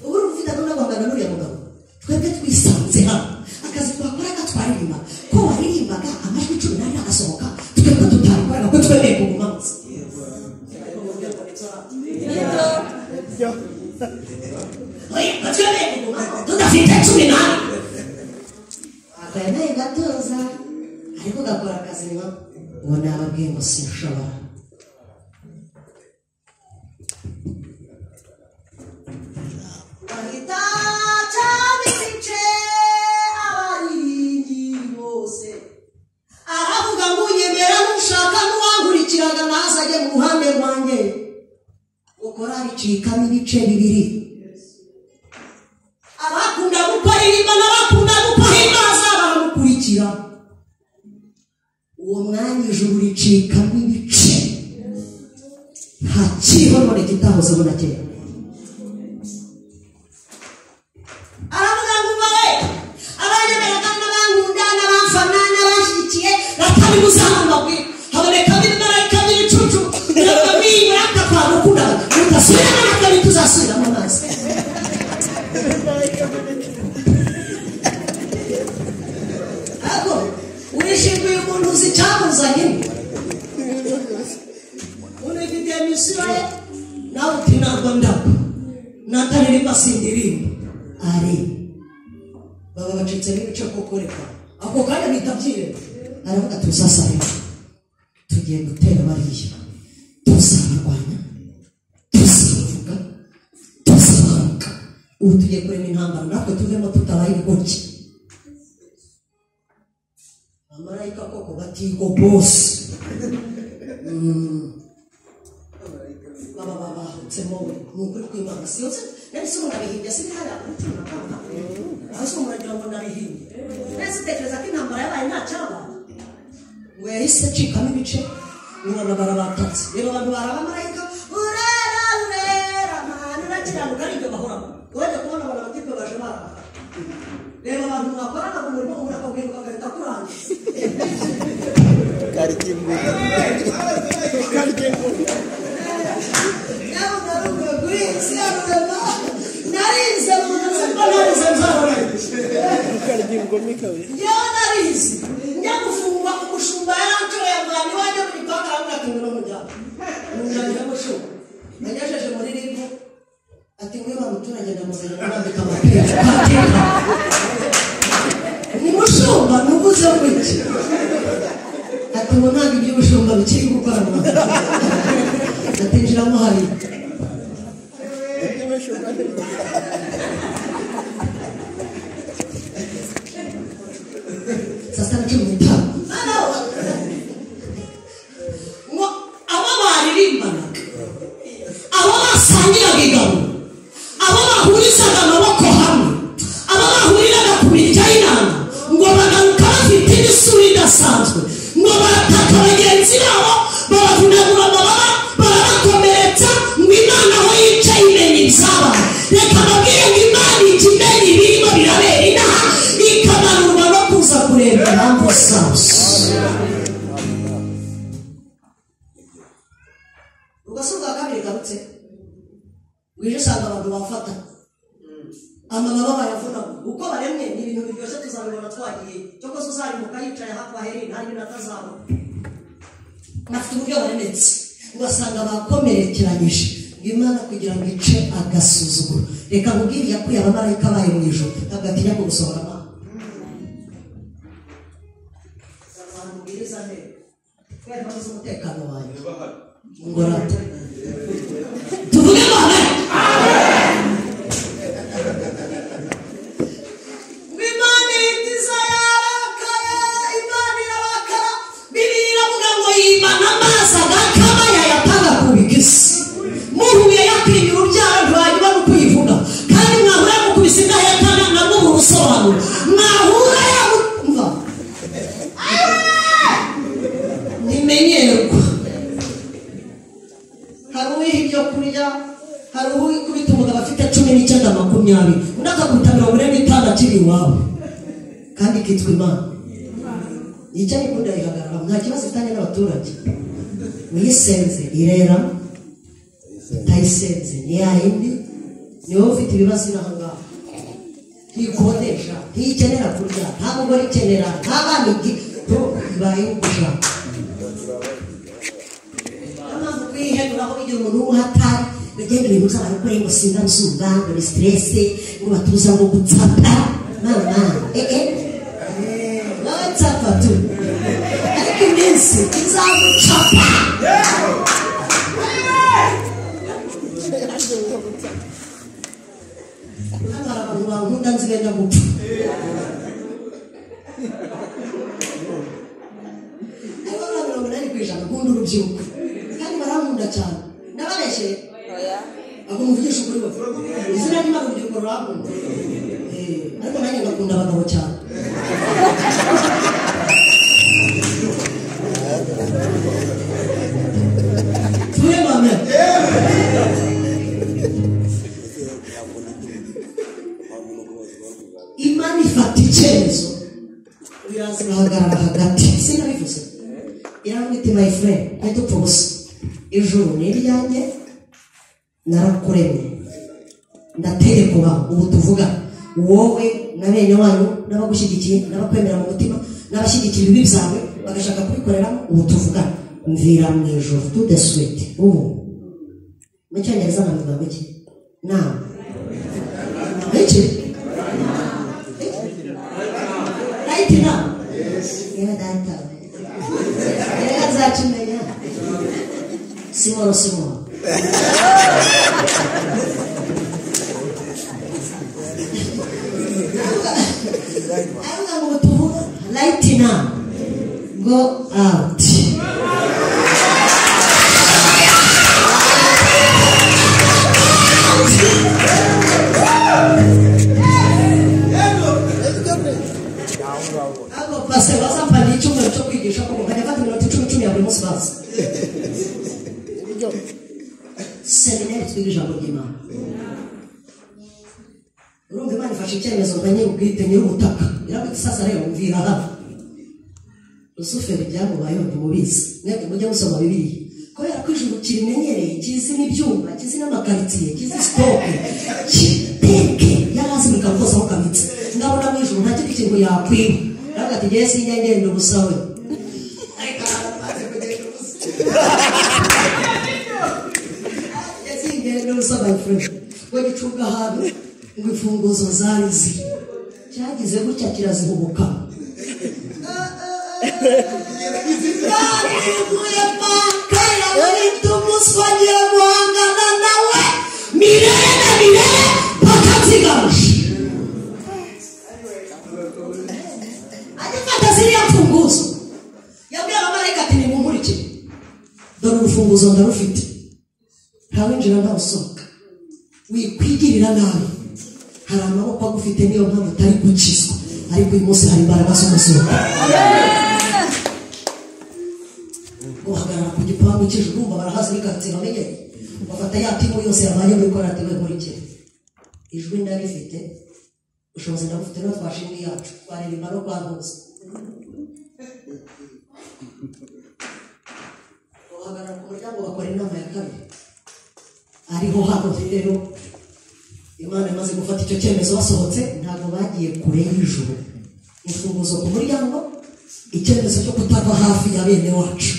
Speaker 1: Ubu ufite gahunda yo guhangana n'uriya mugabo. Twebwe twisanze hano akazi twakoraga twaririmba ko waririmbaga amajwi 14 agasohoka, twebwe tutabikoraga ko twemeye kugumamo. Twemeye kugumamo tudafite 14. Akayanaye gatoza ariko gakora akazi nka ngo nababwiye ngo sinshobora. Bahita cyane abaringi bose aravuga ngo unyemera n'ushaka n'uwankurikiraga naza ajye mu ruhande rwanjye. Korali icikamo ibice bibiri, abakunda gukora n'abakunda guhimbaza baramukurikira. Uwo mwanya ijuru ricikamo ibice, nta kiriho none kitahozeho na kera. Aravuga ngo umva abanyemera kandi n'abankunda n'abamfana n'abanshyigikiye batabibuzamubabwira habonekamo ibimarayika by'ibicucu birababwira twagukunda utasubiramo na kabiri tuzasubiramo amazi. Ariko wishinguye umuntu uzi icyamuzanye, unifitiye misiyo ye nawe uti ntabwo ndapfa nataririmba sindirimba ari baba bacitsemo ibice koko reka ako kanya bita byireba. Aravuga tuzasarira tugiye gutera bariya, tuzabarwanya, tuzabavuga, tuzabaruka. Ubu tugiye kurema intambara natwe tuvemo tutabaye ibigoryi. Abamarayika koko batigo bose baba babahutsemo ni ukuri kw'Imana. Siyose nari se umuntu abihimbye si bihariya kuri 15 aho se umuntu agira ngo ndabihimbye. Nari utekereza ko intambara yabaye nta cyabaye ngo yahise acikamo ibice ubona barabatatse. Reba abantu barabamarayika urera urera mana urakiranuka aribyo bahoramo. Wajya kubona abantu batipe baje baraka. Reba abantu mwakorana mu murimo umuntu akabwira ugahita akurangiza. Narize narize njya gufungwa umushumba yarancoye amwami wajya mu gipanga aramubwira ati ngwino mujyane munjyanira mushumba. Nagejeje muri ribu ati ngwino wa muturage ndamuzanye mwambika amapingu. Ni mushumba nubuze wiki ati ubu ntabwo iby'ubushumba bikiri gukora mu atinjiramo hariya. Saa 6:15 ngo abo baririmbanaga, abo basangiraga igabo, abo bahurizaga amaboko hamwe, abo bahuriraga ku mirya y'inanga, ngo bagaruka bafite isura idasanzwe, ngo barataka bagenzi babo, babavunagura amababa, barabakomeretsa. Ngo Imana aho yicaye imenya ibyabaye. Reka mbabwire ngo Imana ijya imenya ibirimo birabera inaha, ikamanurwa no kuza kureba impamvu zazo. Ubwo si ubwa kabiri garutse wije usanga abantu bafata amababa bayavunagura uko baremwe. Ni ibintu biryoshye tuzabibona twagiye. Cyokoze uzarimuka yicaye hafi ahereye nta bintu atazabona. Bafite uburyo baremetse ugasanga bakomerekeranyije. Ngo Imana kugira ngo ice agasuzuguro. Reka nkubwire yakuye abamarayika bayo mu ijuru ntabwo atinya kugusohora amazi. Abantu ubwiriza neza kubera impamvu z'umutekano wanjye ngorate tuvuge ngo amen. Ngo Imana ihita yarakaye, Imana irarakara. Bibiliya iravuga ngo yimana amazi agakama yayatanga kubika isi. Muhuye yakwimye urubyaro ntiwanyuma no kuyivuga, kandi mwahura yamukubise indahekana nabwo mu busobanuro mwahura yamumva ntimenyerwa. Hari uwiha ibyo kurya, hari uwikubita umugabo afite 19 20, undi akakubita 45 akiri iwabo, kandi kitwa Imana. Icyo nikunda ihagarara nta kibazo ifitanye n'abaturage. Uyisenze irera, utayisenze ni yayindi, ni wowe ufite ibibazo iri aho ngaho. Ntikodesha, ntikenera kurya, nta mugore ikenera, nta bana igira, ibayeho uko ushaka. Niyo mpamvu kuyihenuraho igihe umuntu w'umuhatari bagenda ibintu by'abarokore ngo sindazuba, ngo ni stress, ngo batuza ngo gutsapa, mama, wowe tsapa tu. Ariko iminsi izagucapa. Hano hari abantu bankunda nzi benda gupfa. Ariko muri 80% nkunda urubyiruko kandi barankunda cyane. Ndababeshye? Ahubwo muvugisha ukuri we. Izina ry'Imana urubyiruko rurankunda. Ariko nanjye ngakunda abagabo cyane. Tuye mame. Imana ifata icyemezo biraza irahagarara hagati. Sinabivuze. Iravuga iti my friend, ntidupfa ubusa. Ijuru ni iryanjye, narakuremye, ndateye kubaho. Ubu tuvuga wowe na bene wanyu n'abagushyigikiye n'abakwemera mu mutima n'abashyigikira ibibi byawe bagashaka kubikoreramo, ubu tuvuga mvira mu ijuru to the sweet. Ubu mu cyongereza bavuga ngo iki? Now. Iki? Right now. Yewe data. Yewe azakimenya. Simoro simoro. Avuga ngo tuvuga right now. Go out. Ntabwo pastor bazampaniye icyumweru cyo kwigisha ko nkajya mfata iminota 10 ya buri munsi baza. Seminari twiga ijambo ry'Imana. Urumva Imana ifashe icyemezo nka nyir'ubwite nyir'ubutaka. Iravuga iti sasa rero mvira hano. Rusufero ibyamubayeho ntimubizi. Mwebwe mujye musoma Bibiliya. Kubera ko ijuru kirimenyereye, kizi n'ibyumba, kizi n'amakaritsiye, kizi sitoke, kiteke, yarazi buri kantu kose aho kabitse. Ndabona mu ijuru nta kindi kintu yakwiba. Aravuga ati njyewe sinjya ngenda ubusa we. Ariko abantu bazi kugenda ubusa. Njye singenda ubusa my friend. Ngo gicunga ahantu ngo imfunguzo zari ziri. Cyagize gutya kirazihubuka. Guhangana nawe mirere na mirere paka nzigaruje. Agifata ziriya mfunguzo yabwiye abamarayika ati nimunkurikire, dore urufunguzo ndarufite, ntawinjira ntawusohoka, wikwigirira nabi. Hari amaboko agufite niyo mpamvu utari gukizwa, ariko uyu munsi hari imbaraga z'umuzuko. Guhagarara ku gipangu cy'ijuru urumva barahazi bikatse bamenyereye, bafata ya timu yose yabaye muri korati we nkurikire. Ijwi ndarifite, ubushobozi ndabufite, no twashinga iyacu twaririmba no kwa Ntuza. Guhagarara ku muryango bakora inama ya kabiri. Ariho hano rero Imana imaze gufata icyo cyemezo basohotse, ntabwo bagiye kure y'ijuru. Imfunguzo ku muryango, icyemezo cyo kutava hafi ya bene wacu.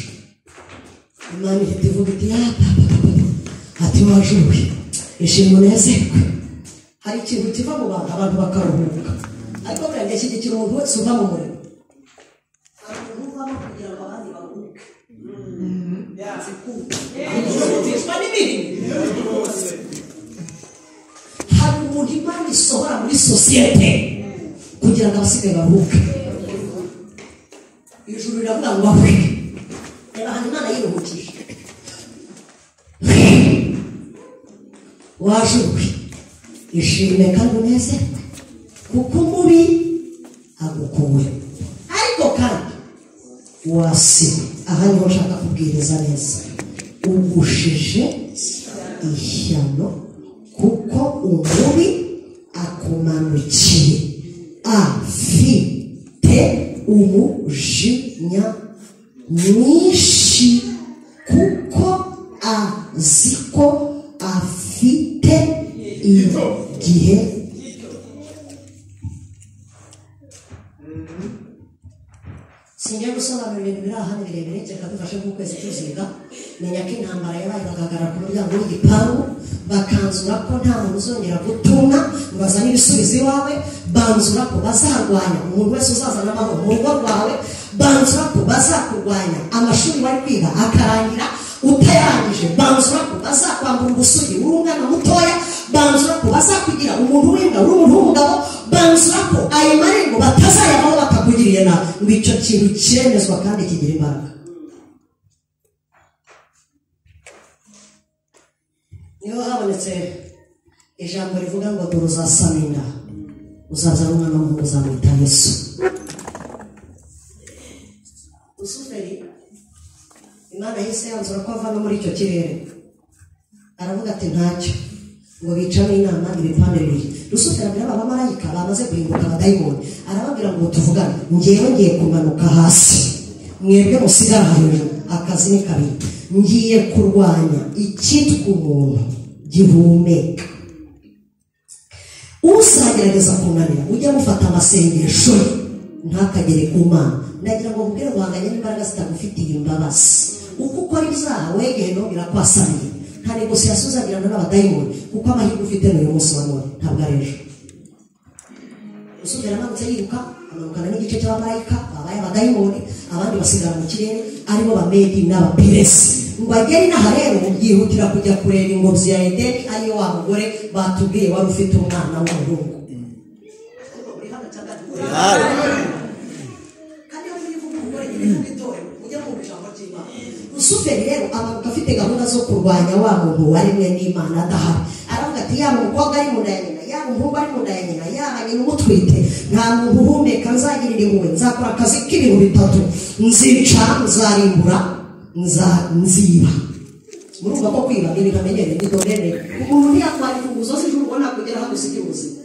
Speaker 1: Imana ihita ivuga iti ya papa, ati wajuwe, ishimwe unezerwe. Hari ikintu kiva mu bantu, abantu bakaruhuka. Ariko buriya ngashyigikira umuntu wese uva mu murimo. Hari umuntu uvamo kugira ngo abandi baruhuke. Zikutishwa n'imirimo. Hari umuntu Imana isohora muri sosiyete kugira ngo abasigaye baruhuke. Ijuru riravuga ngo ahwe. Reba ahantu Imana yiruhukije. Wajuwe, ishime kandi unezerwe, kuko umubi agukuwe. Ariko kandi wasiwe. Aha niho nshaka kubwiriza neza. Ugushije ishyano kuko umubi akumanukiye afite Umujinya mwinshi kuko azi ko afite igihe. Sinjya gusobanura ibintu biri aha birebire, reka dufashe nk'ukwezi tuziga. Menya ko intambara yabaye, bagahagarara ku muryango w'igipangu bakanzura ko nta muntu uzongera gutumwa ngo bazane ibisubizo iwawe, banzura ko bazarwanya umuntu wese uzazana amahoro mu rugo rwawe, banzura ko bazakurwanya amashuri wari kwiga akarangira utayarangije, banzura ko bazakwambura ubusugi uri umwana mutoya, banzura ko bazakugira umuntu w'imbwa uri umuntu w'umugabo, banzura ko ayo marembo batazayavaho batakugiriye nabi. Ngo icyo kintu cyemezwa kandi kigira imbaraga. Niho habonetse ijambo rivuga ngo dore uzasama inda uzabyara umwana w'umuhungu uzamwita Yesu. Lusuferi Imana yahise yanzura ko ava no muri icyo kirere, aravuga ati ntacyo, ngo bicamo inama ibipande bibiri. Lusuferi abwira abamarayika bamaze guhinduka abadayimoni, arababwira ngo tuvugane, ngewe ngiye kumanuka hasi, mwebwe musigara hejuru, akazi ni kabiri, ngiye kurwanya icyitwa umuntu gihumeka. Uzagerageza kunanira ujye mufata amasengesho ntakagere ku Mana. Ndagira ngo nkubwire guhanganye n'imbaraga zitagufitiye imbabazi. Uko ukora ibyaha wegeye no birakwasaniye. Nta negosiyasiyo uzagirana n'abadayimoni kuko amahirwe ufite n'uyu munsi wa none ntabwo ari ejo. Lusuferi amanutse yiruka, amanukana n'igice cy'abamarayika babaye abadayimoni, abandi basigara mu kirere aribo Bamedi n'Abaperesi. Ngo agere inaha rero yihutira kujya kureba ingobyi ya Edeni ariyo wa mugore batubwiye wari ufite umwana w'umuhungu. Lusuferi rero amanuka afite gahunda zo kurwanya wa muntu waremwe n'Imana adahari. Aravuga ati yaba umukobwa ari mu nda ya nyina, yaba umuhungu ari mu nda ya nyina, yaba nyina umutwite, nta muntu uhumeka nzagirira impuhwe, nzakora akazi k'ibintu bitatu, nzica, nzarimbura, nziba. Murumva ko kwiba ni ibintu amenyereye, ni dorene. Umuntu ntiyatwara imfunguzo z'ijuru ubona kugera hano usigira ubuzima.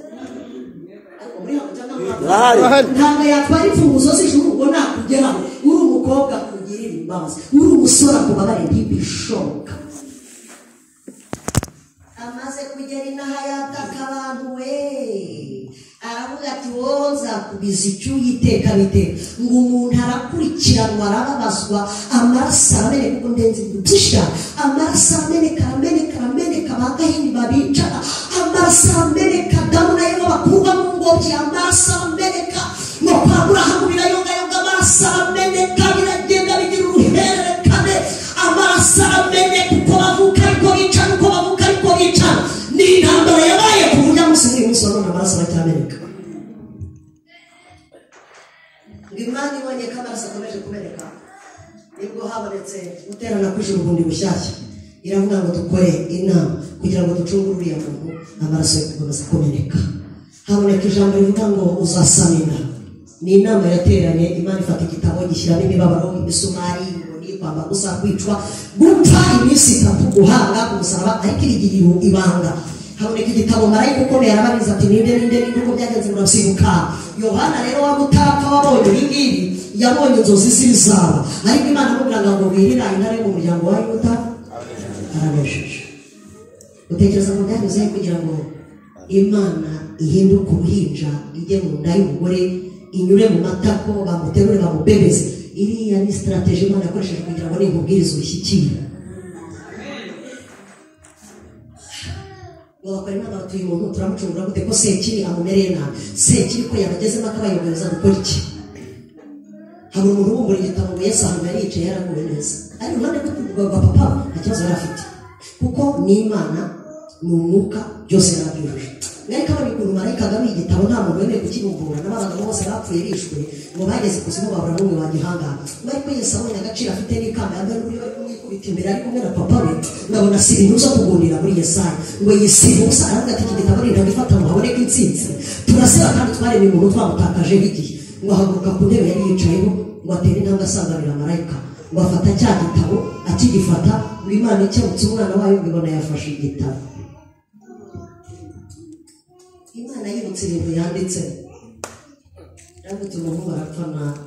Speaker 1: Ntabwo yatwara imfunguzo z'ijuru ubona kugeraho. Uri umukobwa kugirira imbabazi, uri umusore akubabare ntibishoboka. Amaze kugera inaha yataka abantu we, aravuga ati wowe nzakubiza icyuya iteka biteka. Ngo umuntu arakurikiranwa, arababazwa, amaraso arameneka, kuko ndenze ibintu byinshi cyane, amaraso arameneka, arameneka, arameneka, ba Gahini babicara, amaraso arameneka, Adamu na Eva bakurwa mu ngobyi, amaraso arameneka, ngo kwa Aburahamu birayongayonga, amaraso arameneka, biragenda bigira uruhererekane, amaraso arameneka, uko bavuka ariko bicana, uko bavuka ariko bicana. Ni intambara yabaye ku buryo munsi n'uyu munsi wa none amaraso aracyameneka. Ngo Imana ibonye ko amaraso akomeje kumeneka, nibwo habonetse guterana kw'ijuru bundi bushyashya. Iravuga ngo dukore inama kugira ngo ducungure uriya muntu amaraso ye gukomeza kumeneka. Haboneka ijambo rivuga ngo uzasama inda. Ni inama yateranye, Imana ifata igitabo gishyiramo imibabaro, imisumari, inkoni, kwamba gusa, kwicwa, gupfa iminsi itatu, guhanga ku musaraba, ariko irigira ibanga. Haboneka igitabo marayika ukomeye arabariza ati ninde ninde ninde, uko byagenze murabyibuka. Yohana rero wa mutapfa wabonye ibi ngibi, yabonye inzozi z'ibizaba, ariko Imana imubwira ngo wirira intare mu muryango wa Yuda aranesheje. Utekereza ngo byanyuze kugira ngo Imana ihinduke uruhinja ijye mu nda y'umugore, inyure mu matako, bamuterure bamubebeze. Iriya ni strategy Imana yakoresheje kugira ngo ninkubwirize ubishyikire. Ngo bakora inama bati uyu muntu turamucungura gute ko Sekibi amumereye nabi, Sekibi ko yabagezemo akabayobereza gukora iki? Hari umuntu ubumbura igitabo ngo Yesu ahantu yari yicaye yaraguwe neza, ari iruhande rwa papa nta kibazo yari afite, kuko ni Imana, ni umwuka, byose yarabyujuje. Ariko abonye ukuntu marayika agabiye igitabo nta muntu wemewe kukibumbura, n'abagabo bose bapfuye bishwe, ngo bageze ikuzimu babura n'umwe wagihangana. Ariko Yesu abonye agaciro afite n'ikamba yambaye n'uburyo bari kumwikubita imbere ari kumwe na papa we, ngabona si ibintu byo kugundira muri Yesaya, ngo yisiga ubusa, aravuga ati iki gitabo nintagifata ngo haboneke intsinzi, turaseba kandi twaremye umuntu twamutakaje igihe. Ngo ahaguruka ku ntebe yari yicayeho, ngo atere intambwe asanganira marayika, ngo afata cya gitabo, akigifata ngo Imana icyabutse umwana wayo, ngo ibona yafashe igitabo. Imana yibutse ibintu yanditse, yaravuze umuhungu arapfa nabi.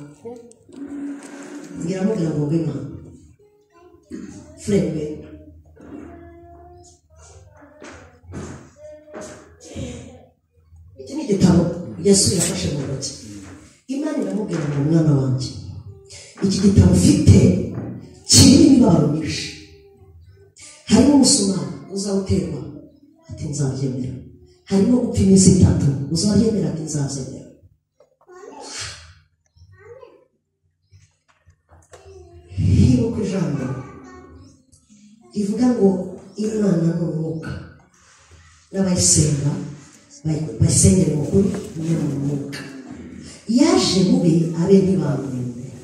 Speaker 1: Ngiramubwira ngo mbe mama Frere iki ni igitabo Yesu yafashe mu ntoki. Imana iramubwira ngo mwana wanjye, iki gitabo ufite kirimo imibabaro myinshi, harimo umusumari uzawuterwa, ati nzabyemera, harimo gupfa iminsi itatu, uzabyemera, ati nzabyemera. Hibuka ijambo rivuga ngo Imana ni umwuka, n'abayisenga bayisengere mu kuri no mu mwuka. Yaje mubi abe ntibamwemera.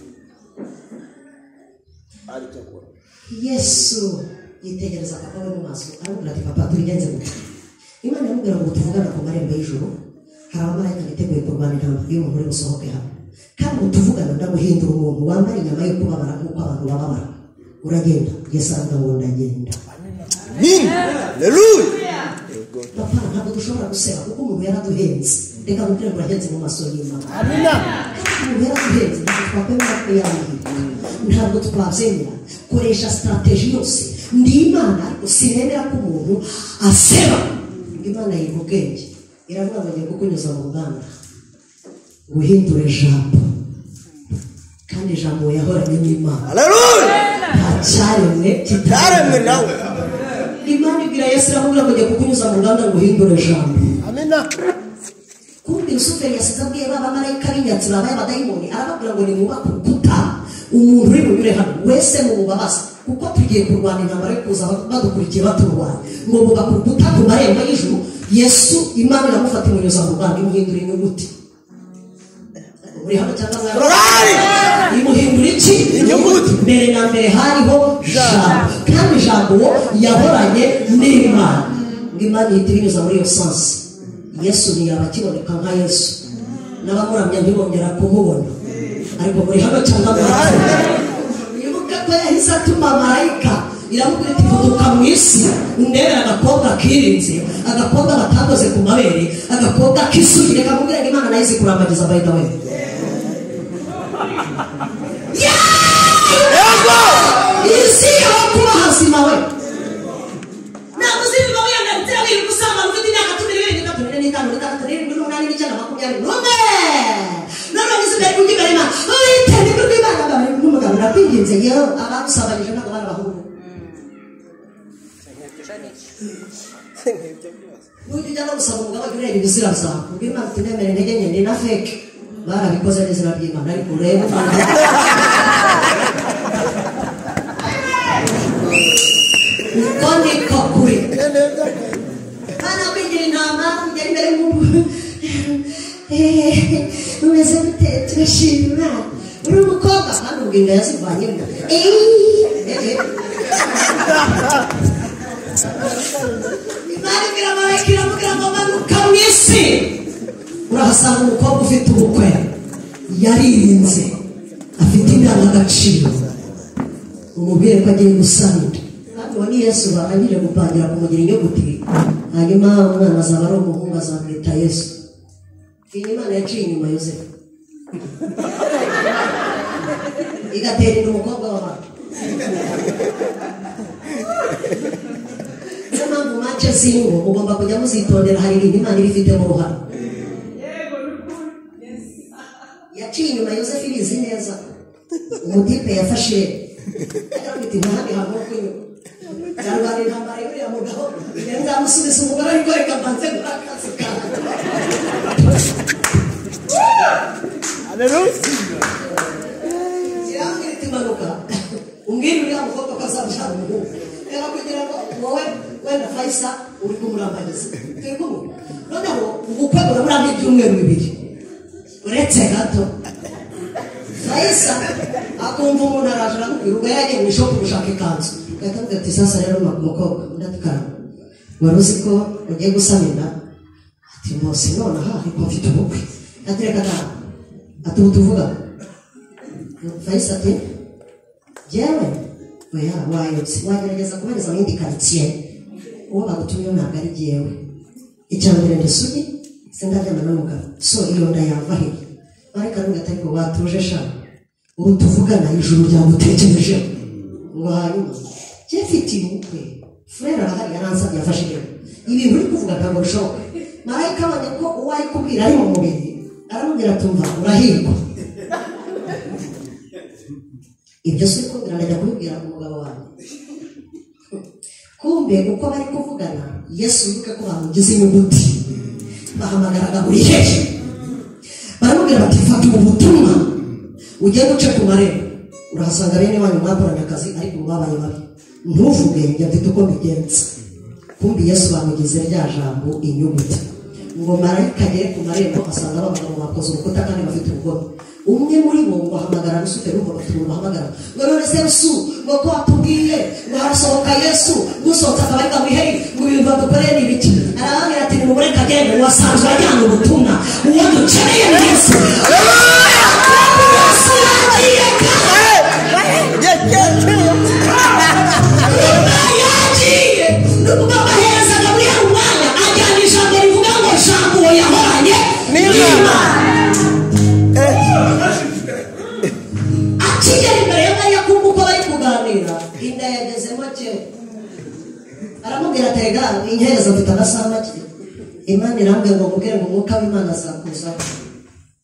Speaker 1: Yesu yitegereza papa we mu maso, aramubwira ati papa tubigenze gute? Imana iramubwira ngo tuvugana ku marembo y'ijuru, hari abamarayika biteguye kurwana intambara y'umuntu uri busohoke hano, kandi ubu tuvugana ndaguhindura umuntu wambara inyama yo kubabara nk'uko abantu bababara. Uragenda? Yesu aravuga ngo ndagenda.
Speaker 2: Amen. Haleluya.
Speaker 1: Papa ntabwo dushobora guseba kuko umuntu yaraduhenze. Reka mubwire ngo urahenze mu maso y'Imana.
Speaker 3: Amina.
Speaker 1: Umuntu yaraduhenze, ntabwo twakwemera ko yamwihirika, ntabwo twabyemera. Koresha strategy yose. Ndi Imana ariko sinemera ko umuntu aseba. Imana yiha ubwenge, iravuga ngo ngiye kukunyuza mu ruganda guhindura ijambo, kandi ijambo yahoranye n'Imana.
Speaker 2: Haleluya.
Speaker 1: Nta cyaremwe
Speaker 2: kitaremwe nawe.
Speaker 1: Imana ibwira Yesu iramubwira ngo ngiye kukunyuza mu ruganda guhindura ijambo.
Speaker 3: Amina.
Speaker 1: Kumbe Lusuferi yasize abwiye ba bamarayika b'inyatsi babaye abadayimoni, arababwira ngo nimwubake urukuta, umuntu uri bunyure hano wese mumubabaze, kuko tugiye kurwana intambara yo kuza badukurikiye baturwanya. Ngo bubake urukuta ku marembo y'ijuru. Yesu Imana iramufata imunyuza mu ruganda, imuhindura inyuguti. Uri hano cyangwa
Speaker 2: mwari?
Speaker 1: Imuhindura iki?
Speaker 2: Inyuguti.
Speaker 1: Mbere na mbere hariho Jambo, kandi Jambo yahoranye n'Imana. Ngo Imana ihita ibinyuza muri iyo sansi. Yesu ntiyaba akiboneka nka Yesu, n'abamuramya ntibongera kumubona. Ariko muri hano cyangwa mwari? Wibuke ko yahise atuma marayika, iramubwira iti vuduka mu isi undebere agakobwa kirinze, agakobwa batakoze ku mabere, agakobwa k'isugi. Reka mubwire ngo Imana nayo izi kurambagiza by the way.
Speaker 2: Yego.
Speaker 1: Isi aho kuba hazima we. Ntabwo uzirirwa wiyandaritse wirirwa usambana ufite imyaka 12, 13, 14, 17, 18, 19, 21. None nisigaye kujya imbere y'Imana. Uwiteka ni rw'Imana n'umugabo ndakwinginze yewe abagusambanyije ntabwo bari abahungu. Nujya ujya no gusaba umugabo jya ureba ibizira byawe, ubwo Imana iti nemere intege nke ndi na feke. Barabikoze n'izina ry'Imana ariko urebe uko niko kuri. Bana kwigira intama kugera imbere y'umuntu umeze gute? Turashima Imana. Uri umukobwa kandi ubwo inda yazivanyemo. Imana ibwira marayika iramubwira ngo manuka mu isi, urahasanga umukobwa ufite ubukwe, yaririnze, afite indangagaciro, umubwire ko agiye gusama inda. Kandi uwo ni Yesu barangije gupangira kumugira inyuguti, hanyuma umwana azaba ari umuhungu azamwita Yesu. Iyi Imana yaciye inyuma Yozefu igatera inda umukobwa w'abantu. Niyo mpamvu mace z'ingo mugomba kujya muzitondera, hari ibintu Imana iba ifitemo uruhare. Yaciye inyuma Yozefu ibizi neza. Umutipe yafashe aramwita intahandi hantu ho kunyura, ndarwana intambara y'uriya mugabo, nzamusubiza umugore ariko reka mbanze nkore akazi kanjye.
Speaker 3: Haleluya.
Speaker 1: Irambwira iti manuka umbwire uriya mukobwa ko azabyara umuhungu. Reka kugira ngo wowe wenda Faisa uri kumurambagiza, turi kumwe noneho ubukwe burabura nk'ibyumweru 2 uretse gato Faisa akumva umuntu araje aramubwira ubwo yari agiye mu ishopu gushaka ikanzu, agahita amubwira ati sasa rero mukobwa, undi ati karame, wari uzi ko ugiye gusama inda? Ati mose nonaha ariko mfite ubukwe. Ati reka da, ati ubu tuvuga. Faisa ati jyewe oya wayobye, wagerageza kubariza mu yindi karitsiye, uwo bagutumye ntabwo ari jyewe. Icya mbere ndi isugi, sindaryama n'umugabo, so iyo nda yava he? Marayika aramubwira ati ariko watuje sha, Ubu tuvugana ijuru ryamutekereje ngo hanyuma mfite ubukwe frere arahari yaransabye yafashe irembo ibintu uri kuvuga ntabwo bishoboka. Marayika abonye ko uwo ari kubwira ari mu mubiri aramubwira tumva urahirwa. Ibyo si kubwira ndajya kubibwira umugabo wanjye. Kumbe uko bari kuvugana Yesu wibuke ko bamugize inyuguti bahamagaraga buri hehe baramubwira bati fata ubu butumwa ugende uce ku marembo urahasanga bene wanyu mwakoranye akazi ariko babaye babi ntuvuge njya mfite uko mbigenza. Kumbi Yesu bamugize rya jambo inyuguti ngo marayika agere ku marembo asanga abagabo bakoze urukuta kandi bafite ubugome. Umwe muri bo ngo ahamagara Rusuferi ngo bafite umuntu bahamagara ngo none se Rusu ngo ko watubwiye ngo harasohoka Yesu gusohotse akaba ari Gaburiyeli ngo ibintu badukoreye ni ibiki? Arababwira ati nimumureke agende wasanzwe ajyana ubutumwa uwo dukeneye ni Yesu. Yesu yagiye yagiye nukuvuga ahereza Gaburiyeli umwanya ajyana ijambo rivuga ngo jambo yahoranye n'Imana. Akigera imbere ya Mariya kumva uko bari kuganira inda yagezemo kera aramubwira ati rega inkereza mfite amasaha make Imana irambwira ngo mubwire ngo umwuka w'Imana azakuzaho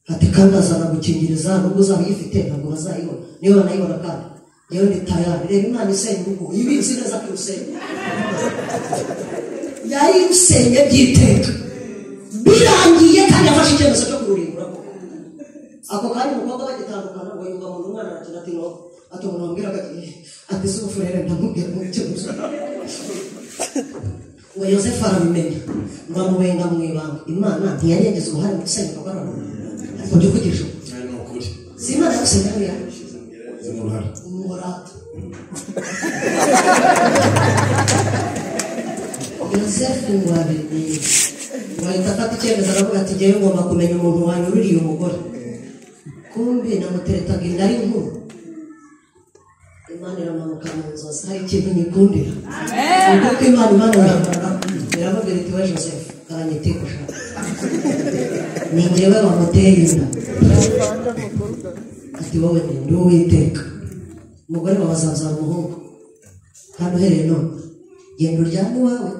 Speaker 1: ati kandi azanagukingiriza nubwo uzaba uyifite ntabwo bazayibona niyo banayibona kandi yewe ndi tayari. Reba Imana isenya urugo ibizi neza ko irusenya yari irusenye by'iteka birangiye kandi yafashe icyemezo cyo kururimbura. Ako kanya umukobwa bagitandukana ngo yumva mu mwana arakina ati ngo ati umuntu wambwiraga ati se ubufurere ndamubwira mu cyemezo ngo Yosefu arabimenya ngo amubenga mu ibanga. Imana ntiyari yagize uruhare mu gusenyuka kw'abantu ariko jya uvugisha ukuri si Imana yagusenya buriya umurata. Yosefu ngo abimenye ngo ahita afata icyemezo aravuga ati njyewe ngomba kumenya umuntu wanyururiye umugore. Kumbi namuteretaga inda ari nkuru. Imana iramanuka mu nzozi hari ikintu nyikundira kuko Imana imanura iramubwira iti we Joseph aranyiteka ushaka ni njyewe wamuteye inda ati wowe ndi Uwiteka umugore wawe azabyara umuhungu kandi uhereye none genda uryame iwawe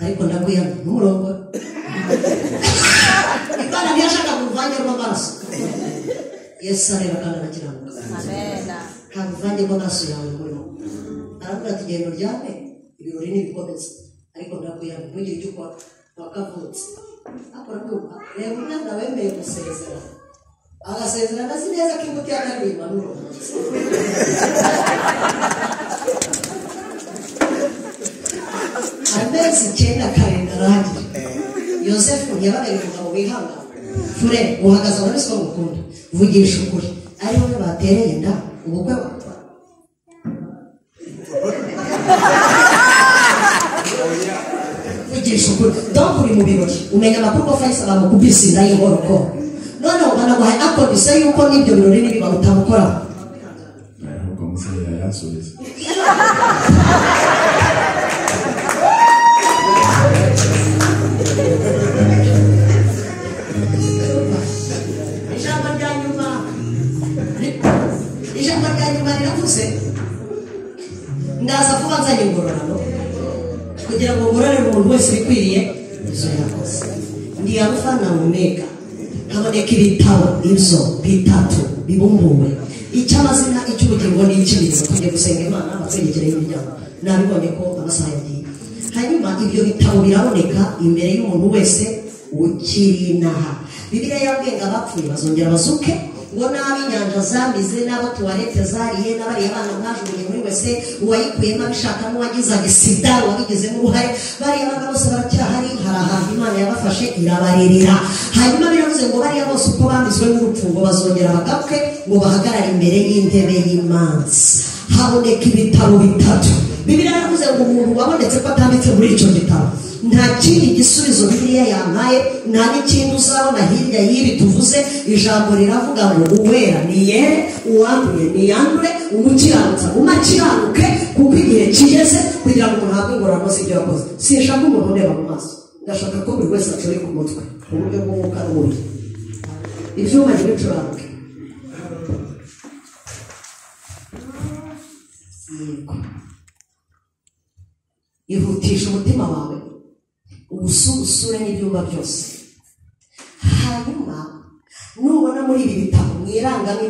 Speaker 1: ariko ndakwiyamye ntumurongore. Imana ntiyashakaga uruvange rw'amaraso. Yesu areba kandi arakiranuka nta ruvange rw'amaraso yawe murimo. Aravuga ati genda uryame ibirori ntibikomeze ariko ndakwiyamye ntugire icyo ukora wakavutse. Akora ndumva reba umwana wemeye gusezera agasezerana azi neza ko imbuto y'akabiri imanura. Amezi 9 karindwi arangira Yosefu ntiyababereye umugabo wihangana. Fure uhagaze aho wese mukunda vugisha ukuri ari wowe batereye inda ubukwe watwara. Vugisha ukuri donc uri mu birori umenya amakuru ko Faisal bamukubise inda y'inkorokoro noneho banaguhaye akodise yuko n'ibyo birori nibiba utamukoraho.
Speaker 4: Ahubwo muzehe yayansubiza.
Speaker 1: Ijambo rya nyuma riravuze ndaza kuba nzanye ingororano kugira ngo ngororere umuntu wese ibikwiriye izo yakoze. Ndi Alufa na Omega. Haboneka ibitabo ibyo bitatu bibumbuwe icy'amazina icy'ubugingo n'icy'imirimo. Tujye gusenga Imana abatwegereye imiryango nabibonye ko amasaha yagiye. Hanyuma ibyo bitabo biraboneka imbere y'umuntu wese ukiri inaha. Bibiliya yabwiye ngo abapfuye bazongera bazuke ngo n'ab'inyanja zamize n'abo tuwarete zariye n'abariya bana mwajugunye muri wese uwayikuyemo abishaka n'uwagizaga sida wabigizemo uruhare bariya bana bose baracyahari. Hari ahantu Imana yabafashe irabarerera. Hanyuma biravuze ngo bariya bose uko bamizwe n'urupfu ngo bazongera bagaruke ngo bahagarare imbere y'intebe y'imanza. Haboneka ibitabo bitatu. Bibiliya yaravuze ngo umuntu wabonetse ko atanditse muri icyo gitabo nta kindi gisubizo Bibiliya yampaye nta n'ikindi uzabona hirya y'ibi tuvuze. Ijambo riravuga ngo uwera ni yere uwanduye ni yandure umukiranutsa umakiranuke kuko igihe kigeze kugira ngo umuntu ahabwe ingororano z'ibyo yakoze. Sinshaka umuntu undeba mu maso ndashaka ko buri wese acurika umutwe mu buryo bw'umwuka n'umubiri. Ibyuma ntibicurange. Yego, ihutisha umutima wawe, usure n'ibyumba byose. Hanyuma nubona muri ibi bitabo mu irangamimerere.